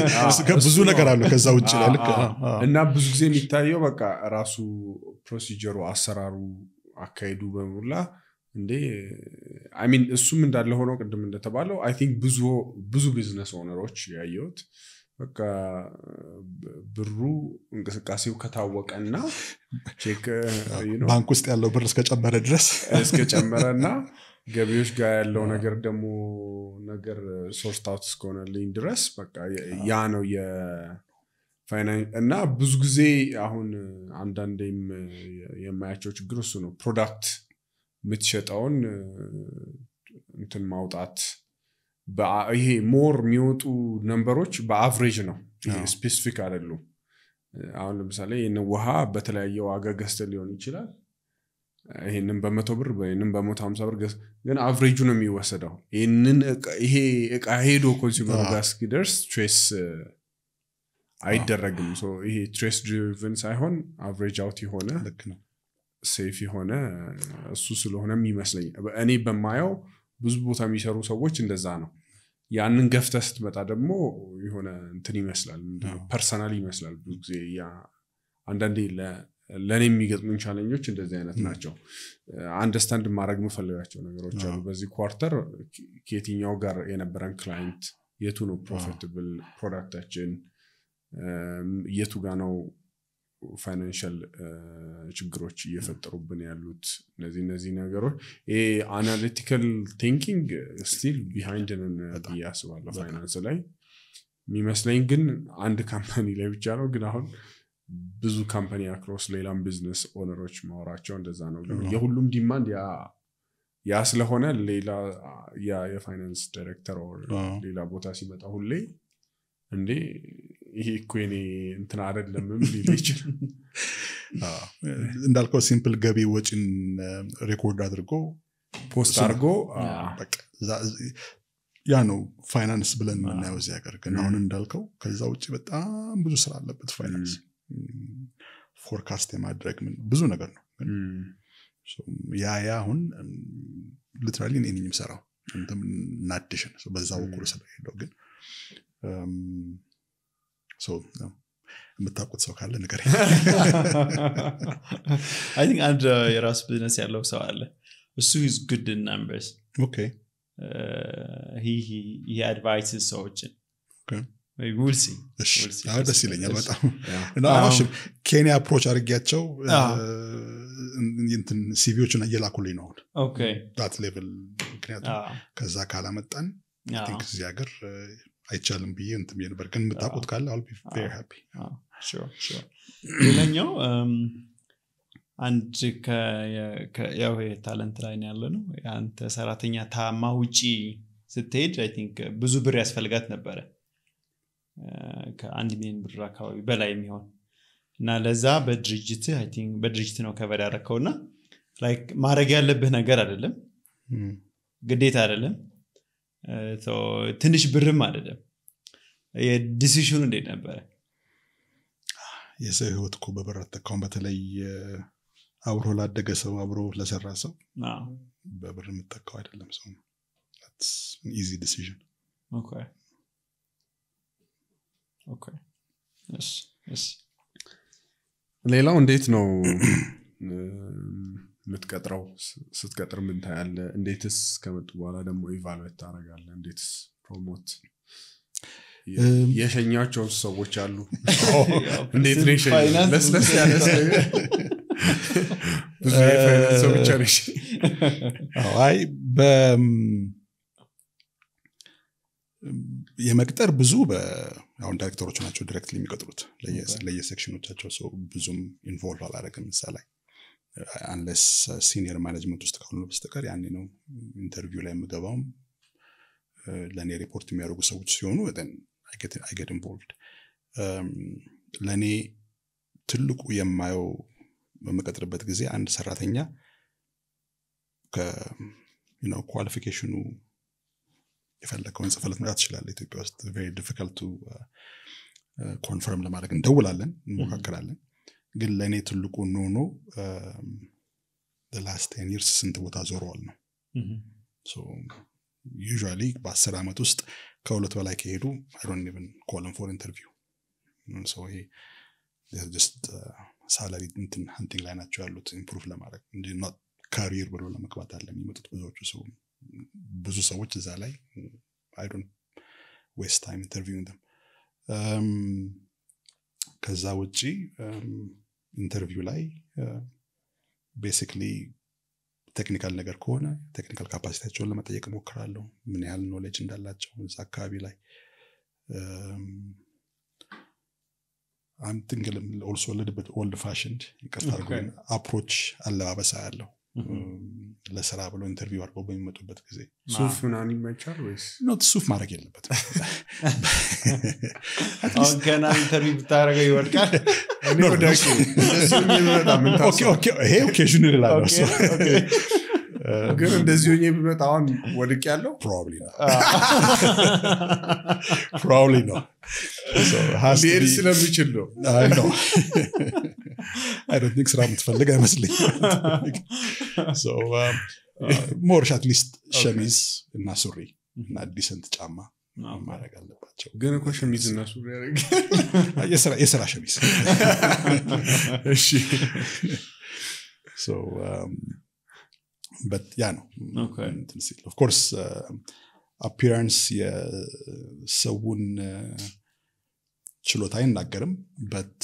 ብዙ ነገር አለው ከዛ ውጭ ላይ፣ ልክ። እና ብዙ ጊዜ የሚታየው በቃ ራሱ procedure ኡ፣ አሰራሩ፣ አካሄዱ በሙላ እንዴ፣ I mean እሱም እንዳለ ሆኖ ቅድም እንደተባለው I think ብዙ ብዙ business owner ኦች ያየሁት በቃ ብሩ እንቅስቃሴው ከታወቀና ቼክ ባንክ ውስጥ ያለው ብር እስከጨመረ ድረስ፣ እስከጨመረና ገቢዎች ጋር ያለው ነገር ደግሞ ነገር sort out እስከሆነልኝ ድረስ በቃ ያ ነው የፋይናንስ። እና ብዙ ጊዜ አሁን አንዳንዴም የማያቸው ችግር እሱ ነው። Product የምትሸጠውን እንትን ማውጣት፣ ይሄ more የሚወጡ number ኦች በ average ነው፣ specific አይደሉም። አሁን ለምሳሌ ይህን ውሃ በተለያየ ዋጋ ገዝተ ሊሆን ይችላል። ይህንን በ100 ብር፣ ይህንን በ150 ብር፣ ግን average ኡ ነው የሚወሰደው። ይህንን ይሄ እቃ ሄዶ consumer ኡ ጋር እስኪደርስ trace አይደረግም። ይሄ trace driven ሳይሆን average out የሆነ ልክ ነው። Safe የሆነ እሱ ስለሆነ የሚመስለኝ እኔ በማየው ብዙ ቦታ የሚሰሩ ሰዎች እንደዛ ነው። ያንን ገፍተህ ስትመጣ ደግሞ የሆነ እንትን ይመስላል፣ personal ይመስላል ብዙ ጊዜ። ያ አንዳንዴ ለእኔ የሚገጥሙኝ challenge ኦች እንደዚህ አይነት ናቸው። Understand ማድረግ የምፈልጋቸው ነገሮች አሉ። በዚህ quarter ከየትኛው ጋር የነበረን client፣ የቱ ነው profitable product ኣችን፣ የቱ ጋ ነው financial ችግሮች እየፈጠሩብን ያሉት፣ እነዚህ ነገሮች ይሄ analytical thinking still behind ነን ብዬ አስባለሁ ፋይናንስ ላይ። የሚመስለኝ ግን አንድ company ላይ ብቻ ነው። ግን አሁን ብዙ company across ሌላም business owner ኦች ማወራቸው እንደዛ ነው። ግን የሁሉም demand ያ ስለሆነ ሌላ ያ የ finance director ሌላ ቦታ ሲመጣ ሁሌ እንዴ ይሄ እኮ የኔ እንትን አይደለምም ሊል ይችላል። እንዳልከው simple ገቢ ወጪን record አድርጎ post አድርጎ። በቃ ያ ነው ፋይናንስ ብለን የምናየው እዚህ ሀገር። ግን አሁን እንዳልከው ከዛ ውጭ በጣም ብዙ ስራ አለበት finance፣ forecast የማድረግ ምን ብዙ ነገር ነው። ያ አሁን literally እኔ ነኝ የምሰራው in addition በዛ በኩል ስለሄደው። ግን የምታውቁት ሰው ካለ ነገር። I think አንድ የራሱ ቢዝነስ ያለው ሰው አለ። እሱ is good in numbers። He advises ሰዎችን። We'll see. ደስ ይለኛል በጣም። እና ኬንያ approach አድርጊያቸው እንትን CV ዎችን እየላኩልኝ ነው አሁን that level። ምክንያቱም ከዛ ካላመጣን think እዚህ ሀገር አይቻልም ብዬ እንትን ብዬ ነበር። ግን የምታውቁት ካለ I'll be very happy። ሌላኛው አንድ ያው talent ላይ ነው ያለ ነው። የአንተ ሰራተኛ ታማ ውጪ ስትሄድ I think ብዙ ብር ያስፈልጋት ነበረ፣ ከ1 ሚሊዮን ብር አካባቢ በላይ የሚሆን። እና ለዛ በድርጅት I think በድርጅት ነው cover ያደረከው። እና like ማድረግ ያለብህ ነገር አይደለም፣ ግዴታ አይደለም፣ ትንሽ ብርም አይደለም። የ decision ኡ እንዴት ነበረ? የሰው ህይወት እኮ በብር አትተካውም። በተለይ አብሮ ላደገ ሰው፣ አብሮ ለሰራ ሰው በብር የምጠካው አይደለም ሰው። Easy decision። Okay። እሺ። ሌላው እንዴት ነው የምትቀጥረው? ስትቀጥር ምን ታያለህ? እንዴትስ ከመጡ በኋላ ደግሞ evaluate ታደርጋለህ? እንዴትስ promote፣ የሸኛቸው ሰዎች አሉ? እንዴት ነው የሸኘው? ለስለስ ያለ ሰው፣ ብዙ የፋይናንስ ሰው ብቻ ነው የሸኘው። አይ የመቅጠር ብዙ አሁን ዳይሬክተሮች ናቸው directly የሚቀጥሩት ለየ section ኦቻቸው። ሰው ብዙም involve አላደረግም እዛ ላይ unless senior management ውስጥ ካልሆነ በስተቀር። ያኔ ነው interview ላይ የምገባውም። ለእኔ ሪፖርት የሚያደርጉ ሰዎች ሲሆኑ I get involved። ለእኔ ትልቁ የማየው በምቀጥርበት ጊዜ አንድ ሰራተኛ qualification ኡ የፈለከውን ጽፈለት መምጣት ትችላለህ። ኢትዮጵያ ውስጥ very difficult to confirm ለማድረግ። እንደውላለን፣ እንሞካከራለን። ግን ለእኔ ትልቁ no no Last 10 years ስንት ቦታ ዞረዋል ነው። Usually በ10 ዓመት ውስጥ ከሁለት በላይ ከሄዱ I don't even call them for interview. ይሄ just salary እንትን hunting ላይ ናቸው ያሉት improve ለማድረግ እንጂ not career ብሎ ለመግባት አለ የሚመጡት ብዙዎቹ። ሰው ብዙ ሰዎች እዛ ላይ I don't waste time interviewing them. ከዛ ውጪ interview ላይ basically technical ነገር ከሆነ technical capacity ያቸውን ለመጠየቅ እሞክራለሁ፣ ምን ያህል knowledge እንዳላቸው እዛ አካባቢ ላይ። I'm think also little bit old fashioned፣ ይቅርታ አድርጉልኝ። Approach አለባበሳ ያለው ለስራ ብሎ interview አድርገው በሚመጡበት ጊዜ። ሱፍ ምናምን ይመቻል ወይስ? Not ሱፍ ማድረግ የለበትም። አሁን ገና interview ብታደረገው ይወድቃል። እኔ ወዳቂ እንደዚህ ሆኜ ብመጣ ምን ታስባለህ? Okay፣ ይሄ occasion ይላል። ግን እንደዚህ ሆኜ ብመጣ አሁን ወድቅ ያለው Probably ነው፣ probably ነው። ሊሄድ ስለሚችል ነው። ነው። I don't think ስራ የምትፈልግ አይመስለኝም። More at least ሸሚዝ እና ሱሪ እና decent ጫማ ማድረግ አለባቸው። ግን እኮ ሸሚዝ እና ሱሪ ያደርግ የስራ ሸሚዝ። እሺ። So, but ያ ነው። Of course appearance የሰውን ችሎታ አይናገርም፣ but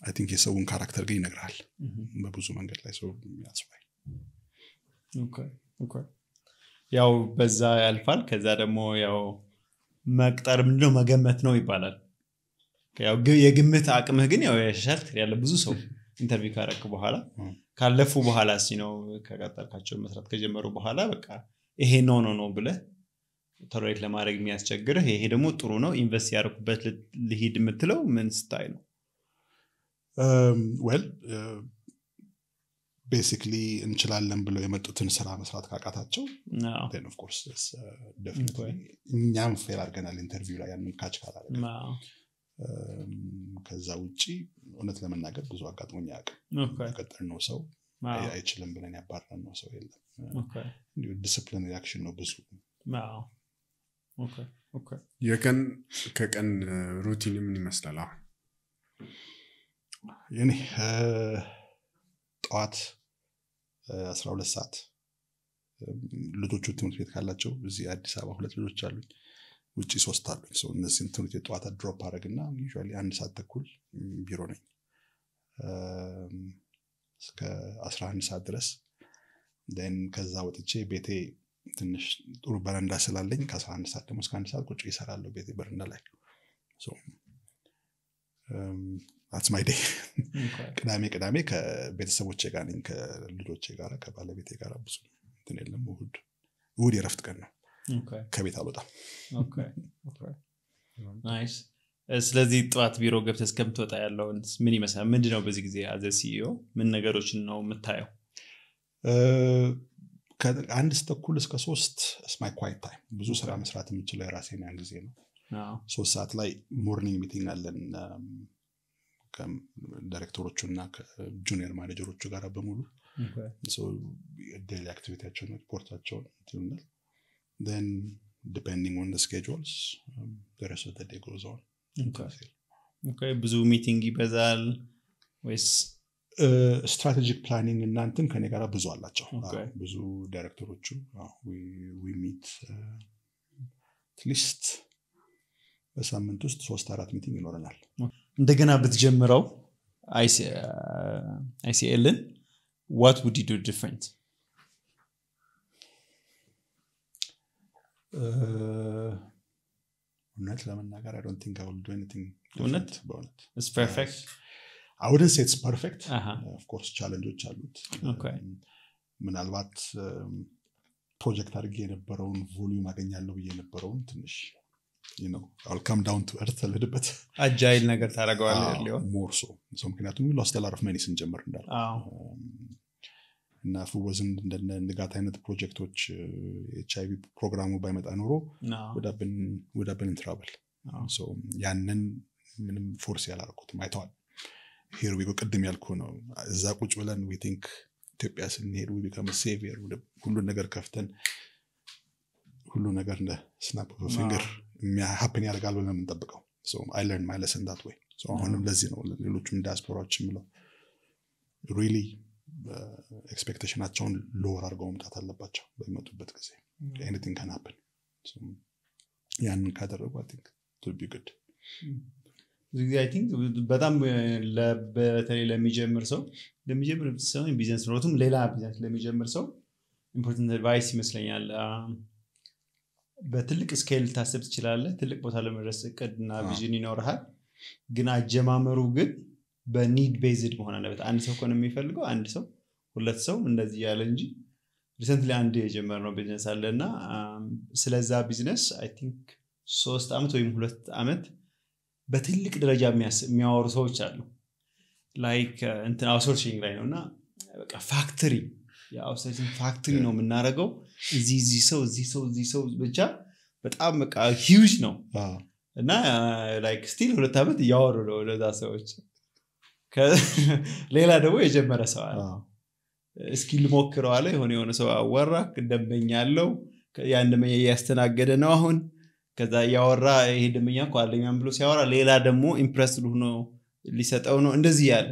I think የሰውን character ግን ይነግራል በብዙ መንገድ ላይ። ሰው ያስባል። Okay። ያው በዛ ያልፋል። ከዛ ደግሞ ያው መቅጠር ምንድነው መገመት ነው ይባላል። ያው የግምት አቅምህ ግን ያው ያሻሻል ያለ ብዙ ሰው interview ካረክ በኋላ፣ ካለፉ በኋላ ሲ ነው ከቀጠርካቸው መስራት ከጀመሩ በኋላ በቃ ይሄ no no no ብለህ tolerate ለማድረግ የሚያስቸግርህ፣ ይሄ ደግሞ ጥሩ ነው invest ያደረኩበት ልሂድ የምትለው ምን ስታይ ነው? Well, basically እንችላለን ብለው የመጡትን ስራ መስራት ካቃታቸው then of course yes, definitely እኛም fail አድርገናል interview ላይ ያንን catch ካላደረግን። ከዛ ውጪ እውነት ለመናገር ብዙ አጋጥሞኝ አያውቅም። የቀጠርነው ሰው አይችልም ብለን ያባረርነው ሰው የለም። እንዲሁ discipline reaction ነው ብዙ። Okay. የቀን ከቀን routine ምን ይመስላል አሁን? የኔ ጠዋት 12 ሰዓት ልጆቹ ትምህርት ቤት ካላቸው፣ እዚህ አዲስ አበባ ሁለት ልጆች አሉኝ፣ ውጭ ሶስት አሉኝ። So እነዚህን ትምህርት ቤት ጠዋት drop አድረግና usually 1 ሰዓት ተኩል ቢሮ ነኝ እስከ 11 ሰዓት ድረስ። Then ከዛ ወጥቼ ቤቴ ትንሽ ጥሩ በረንዳ ስላለኝ ከ11 ሰዓት ደግሞ እስከ 1 ሰዓት ቁጭ ይሰራለሁ ቤቴ በረንዳ ላይ። That's my day. ቅዳሜ ቅዳሜ ከቤተሰቦቼ ጋር ነኝ፣ ከልጆቼ ጋር፣ ከባለቤቴ ጋር። ብዙ እንትን የለም። እሁድ እሁድ የረፍት ቀን ነው። ከቤት አልወጣም። Nice። ስለዚህ ጠዋት ቢሮ ገብተህ እስከምትወጣ ያለውን ምን ይመስላል? ምንድነው በዚህ ጊዜ as a CEO ምን ነገሮችን ነው የምታየው? ከአንድ ተኩል እስከ 3 is my quiet time። ብዙ ስራ መስራት የምችለው የራሴን ያን ጊዜ ነው። 3 ሰዓት ላይ morning meeting አለን ከዳይሬክተሮቹ እና ከ junior manager ኦቹ ጋር በሙሉ። Daily activity ያቸውን ሪፖርታቸውን ይሉናል። Then depending on the schedules, the rest of the day goes on. Okay፣ ብዙ meeting ይበዛል ወይስ? Strategic planning እናንትን ከኔ ጋር ብዙ አላቸው። አዎ፣ ብዙ ዳይሬክተሮቹ meet at least በሳምንት ውስጥ ሶስት አራት meeting ይኖረናል። እንደገና ብትጀምረው ICL ን what would you do different? እውነት ለመናገር I don't think I will do anything. እውነት? በእውነት። It's perfect? I wouldn't say it's perfect. Of course challenge ኦች አሉት። ምናልባት ፕሮጀክት አድርጌ የነበረውን volume አገኛለሁ ብዬ የነበረውን ትንሽ I'll come down to earth ልድበት። Agile ነገር ታደርገዋለህ ሊሆን። More so ምክንያቱም lost a lot of money ስንጀምር እንዳል እና ፍወዝን እንደነ ንጋት አይነት ፕሮጀክቶች ኤች አይቪ ፕሮግራሙ ባይመጣ ኖሮ would have been in trouble። ያንን ምንም force ያላረኩትም አይተዋል። Here we go፣ ቅድም ያልኩ ነው። እዛ ቁጭ ብለን we think ኢትዮጵያ ስንሄድ we become savior፣ ሁሉን ነገር ከፍተን ሁሉ ነገር እንደ snap of finger happen ያደርጋል ብለን የምንጠብቀው። I learn my lesson that way። አሁንም ለዚህ ነው ሌሎቹም ዲያስፖራዎች የምለው፣ really expectation ኣቸውን lower አድርገው መምጣት አለባቸው በሚመጡበት ጊዜ። Anything can happen። ያንን ካደረጉ I think it'll be good። ብዙ ጊዜ I think በጣም በተለይ ለሚጀምር ሰው፣ ቢዝነስ ኖሮትም ሌላ ቢዝነስ ለሚጀምር ሰው important advice ይመስለኛል። በትልቅ scale ልታስብ ትችላለህ። ትልቅ ቦታ ለመድረስ እቅድና vision ይኖርሃል። ግን አጀማመሩ ግን በ need based መሆን አለበት። አንድ ሰው ከሆነ የሚፈልገው አንድ ሰው፣ ሁለት ሰው እንደዚህ ያለ እንጂ recently አንድ የጀመርነው ቢዝነስ አለ እና ስለዛ ቢዝነስ I think 3 ዓመት ወይም 2 ዓመት በትልቅ ደረጃ የሚያወሩ ሰዎች አሉ። Like እንትን outsourcing ላይ ነው እና በቃ factory፣ የ outsourcing factory ነው የምናደርገው፣ እዚህ እዚህ ሰው፣ እዚህ ሰው፣ እዚህ ሰው፣ ብቻ በጣም በቃ huge ነው። እና like still 2 ዓመት እያወሩ ነው እነዛ ሰዎች። ሌላ ደግሞ የጀመረ ሰው አለ። እስኪ ልሞክረው አለ። የሆነ የሆነ ሰው አወራ፣ ደንበኛ አለው። ያን ደንበኛ እያስተናገደ ነው አሁን። ከዛ እያወራ ይሄ ደንበኛ እኮ አለኝ ምናምን ብሎ ሲያወራ ሌላ ደግሞ impressed ሆኖ ሊሰጠው ነው፣ እንደዚህ ያለ።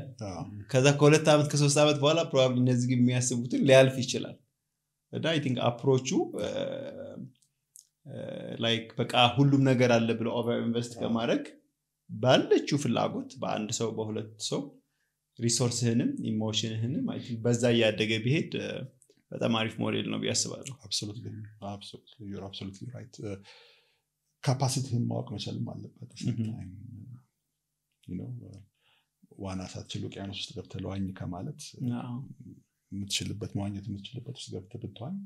ከዛ ከ2 ዓመት ከ3 ዓመት በኋላ probably እነዚህ የሚያስቡትን ሊያልፍ ይችላል። እና I think approach ኡ like በቃ ሁሉም ነገር አለ ብሎ over invest ከማድረግ ባለችው ፍላጎት በአንድ ሰው፣ በሁለት ሰው resource ህንም emotion ህንም I think በዛ እያደገ ቢሄድ በጣም አሪፍ ሞዴል ነው ብዬ አስባለሁ። Absolutely, you're absolutely right። Capacity ህን ማወቅ መቻልም አለበት። ዋና ሳትችል ውቅያኖስ ውስጥ ገብተህ ለዋኝ ከማለት የምትችልበት፣ መዋኘት የምትችልበት ውስጥ ገብተህ ብትዋኝ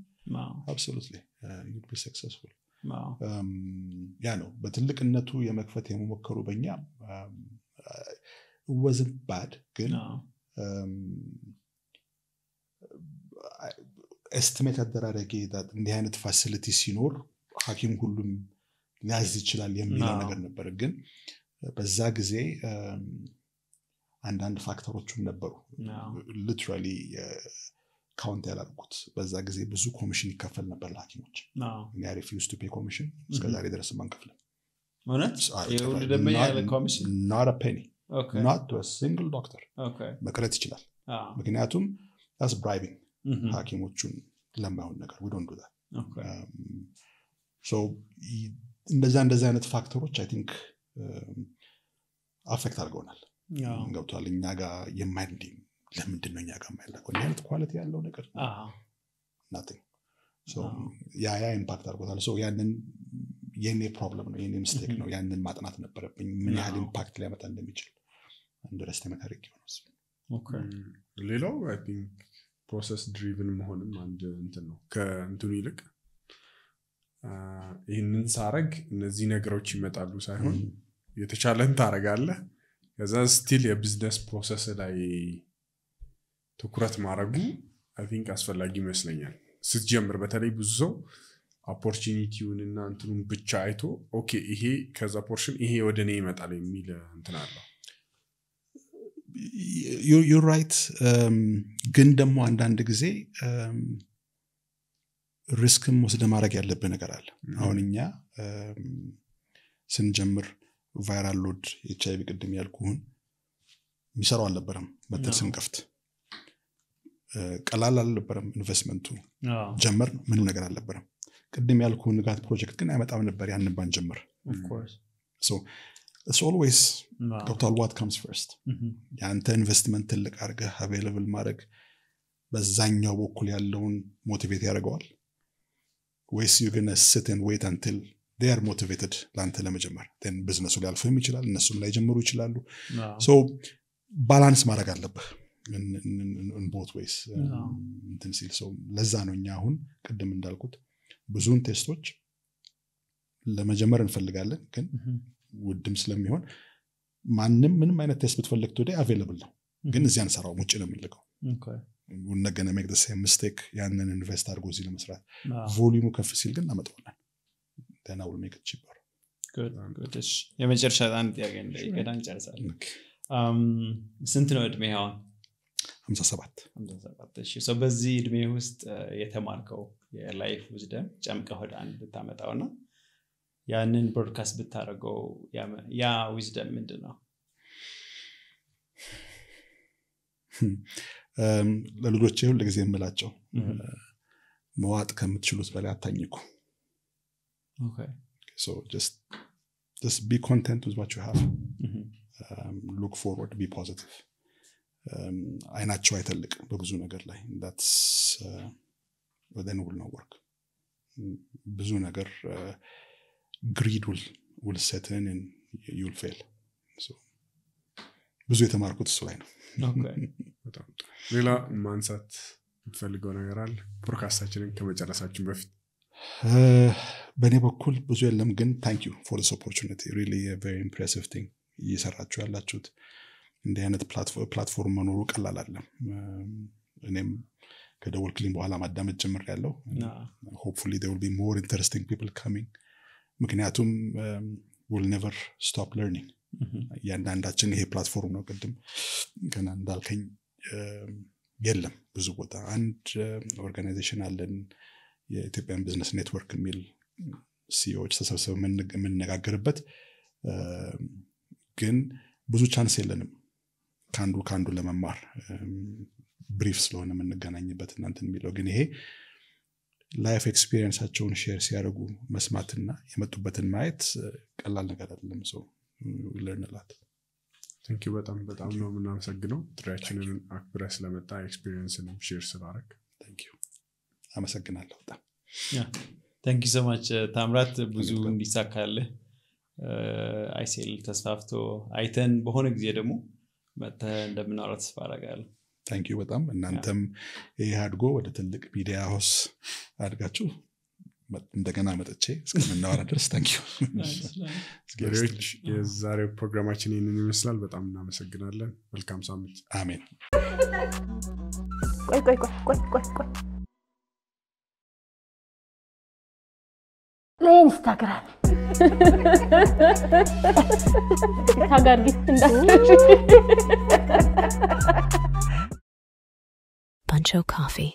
absolutely you'd be successful። ያ ነው በትልቅነቱ የመክፈት የመሞከሩ። በኛ wasn't bad ግን estimate አደራረጌ እንዲህ አይነት facility ሲኖር ሐኪም ሁሉም ሊያዝ ይችላል የሚለው ነገር ነበር። ግን በዛ ጊዜ አንዳንድ factor ኦችም ነበሩ literally count ያላልኩት። በዛ ጊዜ ብዙ ኮሚሽን ይከፈል ነበር ለሐኪሞች። እኔ refuse to pay commission፣ እስከዛሬ ድረስም አንከፍልም። እውነት? የሁሉ ደንበኛ ያለ ኮሚሽን? Not penny, not to single doctor። መቅረት ይችላል። ምክንያቱም that's bribing ሐኪሞቹን ለማይሆን ነገር። We don't do that። እንደዛ እንደዛ አይነት factor ኦች I think affect አድርገውናል። ገብቷል። እኛ ጋር የማይ ለምንድን ነው እኛ ጋር የማይላከው እንዲህ አይነት quality ያለው ነገር? Nothing። ያ impact አድርጎታል። ያንን የኔ problem ነው፣ የኔ mistake ነው። ያንን ማጥናት ነበረብኝ፣ ምን ያህል impact ሊያመጣ እንደሚችል underestimate አድርጌ ነው። ሌላው I think process driven መሆንም አንድ እንትን ነው። ከእንትኑ ይልቅ ይህንን ሳረግ እነዚህ ነገሮች ይመጣሉ ሳይሆን የተቻለን ታረጋለህ፣ ከዛ still የ business process ላይ ትኩረት ማድረጉ I think አስፈላጊ ይመስለኛል ስትጀምር። በተለይ ብዙ ሰው opportunity ውን እና እንትኑን ብቻ አይቶ okay ይሄ ከዛ portion ይሄ ወደ እኔ ይመጣል የሚል እንትን አለው። You're right። ግን ደግሞ አንዳንድ ጊዜ risk ም ወስደ ማድረግ ያለብህ ነገር አለ። አሁን እኛ ስንጀምር viral load HIV ቅድም ያልኩህን የሚሰራው አልነበረም። መተን ስንከፍት ቀላል አልነበረም ኢንቨስትመንቱ። ጀመር፣ ምንም ነገር አልነበረም። ቅድም ያልኩህን ንጋት ፕሮጀክት ግን አይመጣም ነበር ያንን ባንጀምር። Always ገብቷል። What comes first? የአንተ ኢንቨስትመንት ትልቅ አድርገህ available ማድረግ በዛኛው በኩል ያለውን motivate ያደርገዋል ወይስ you gonna sit and wait until they're motivated ለአንተ ለመጀመር? ቢዝነሱ ሊያልፍም ይችላል፣ እነሱም ላይጀምሩ ይችላሉ። Balance ማድረግ አለብህ both ways እንትን ሲል ሰው። ለዛ ነው እኛ አሁን ቅድም እንዳልኩት ብዙውን test ኦች ለመጀመር እንፈልጋለን፣ ግን ውድም ስለሚሆን ማንም ምንም አይነት test ብትፈልግ today available ነው፣ ግን እዚህ አንሰራውም፣ ውጭ ነው የምንልከው። We're gonna make same mistake ያንን invest አድርጎ እዚህ ለመስራት። Volume ኡ ከፍ ሲል ግን እናመጣዋለን፣ then we'll make cheaper። የመጨረሻ አንድ ጥያቄ እንጠይቅና እንጨርሳለን። ስንት ነው እድሜ አሁን? 57። 57፣ እሺ። So በዚህ እድሜ ውስጥ የተማርከው የ life wisdom ጨምቀህ ወደ አንድ ብታመጣው እና ያንን broadcast ብታደርገው ያ wisdom ምንድን ነው? ለልጆቼ ሁል ጊዜ የምላቸው መዋጥ ከምትችሉት በላይ አታኝኩ። So just be content with what you have. Look forward, be positive. አይናቸው አይተልቅ በብዙ ነገር ላይ። That's then will not work. ብዙ ነገር greed will set in and you'll fail. So ብዙ የተማርኩት እሱ ላይ ነው። በጣም ጥሩ። ሌላ ማንሳት የምትፈልገው ነገር አለ ፖድካስታችንን ከመጨረሳችን በፊት? በእኔ በኩል ብዙ የለም፣ ግን thank you for this opportunity. Really very impressive thing እየሰራችሁ ያላችሁት። እንዲህ አይነት platform መኖሩ ቀላል አይደለም። እኔም ከደወልክልኝ በኋላ ማዳመጥ ጀምሬያለሁ። Hopefully there will be more interesting people coming፣ ምክንያቱም we'll never stop learning እያንዳንዳችን። ይሄ platform ነው፣ ቅድም ገና እንዳልከኝ የለም ብዙ ቦታ። አንድ organization አለን፣ የ Ethiopian Business Network የሚል፣ CEO ዎች ተሰብስበው የምንነጋገርበት፣ ግን ብዙ chance የለንም ከአንዱ ከአንዱ ለመማር፣ brief ስለሆነ የምንገናኝበት እናንትን የሚለው። ግን ይሄ life experience ኣቸውን share ሲያደርጉ መስማትና የመጡበትን ማየት ቀላል ነገር አይደለም። So learn a lot. Thank you፣ በጣም በጣም ነው የምናመሰግነው ጥሪያችንን አክብረህ ስለመጣህ፣ experience ንም share ስላረክ። አመሰግናለሁ በጣም። Thank you so much ታምራት፣ ብዙ እንዲሳካልህ፣ አይሴል ተስፋፍቶ አይተን በሆነ ጊዜ ደግሞ መጥተህ እንደምናወራ ተስፋ አደርጋለሁ። Thank you በጣም። እናንተም ይህ አድጎ ወደ ትልቅ media house አድጋችሁ እንደገና መጥቼ እስከምናወራ ድረስ thank you። መሪዎች፣ የዛሬው ፕሮግራማችን ይህንን ይመስላል። በጣም እናመሰግናለን። መልካም ሳምንት። አሜን። ቆይ ቆይ ቆይ ቆይ ቆይ ቆይ፣ ለኢንስታግራም ታጋርጊ እንዳትረሺ። Buncho Coffee.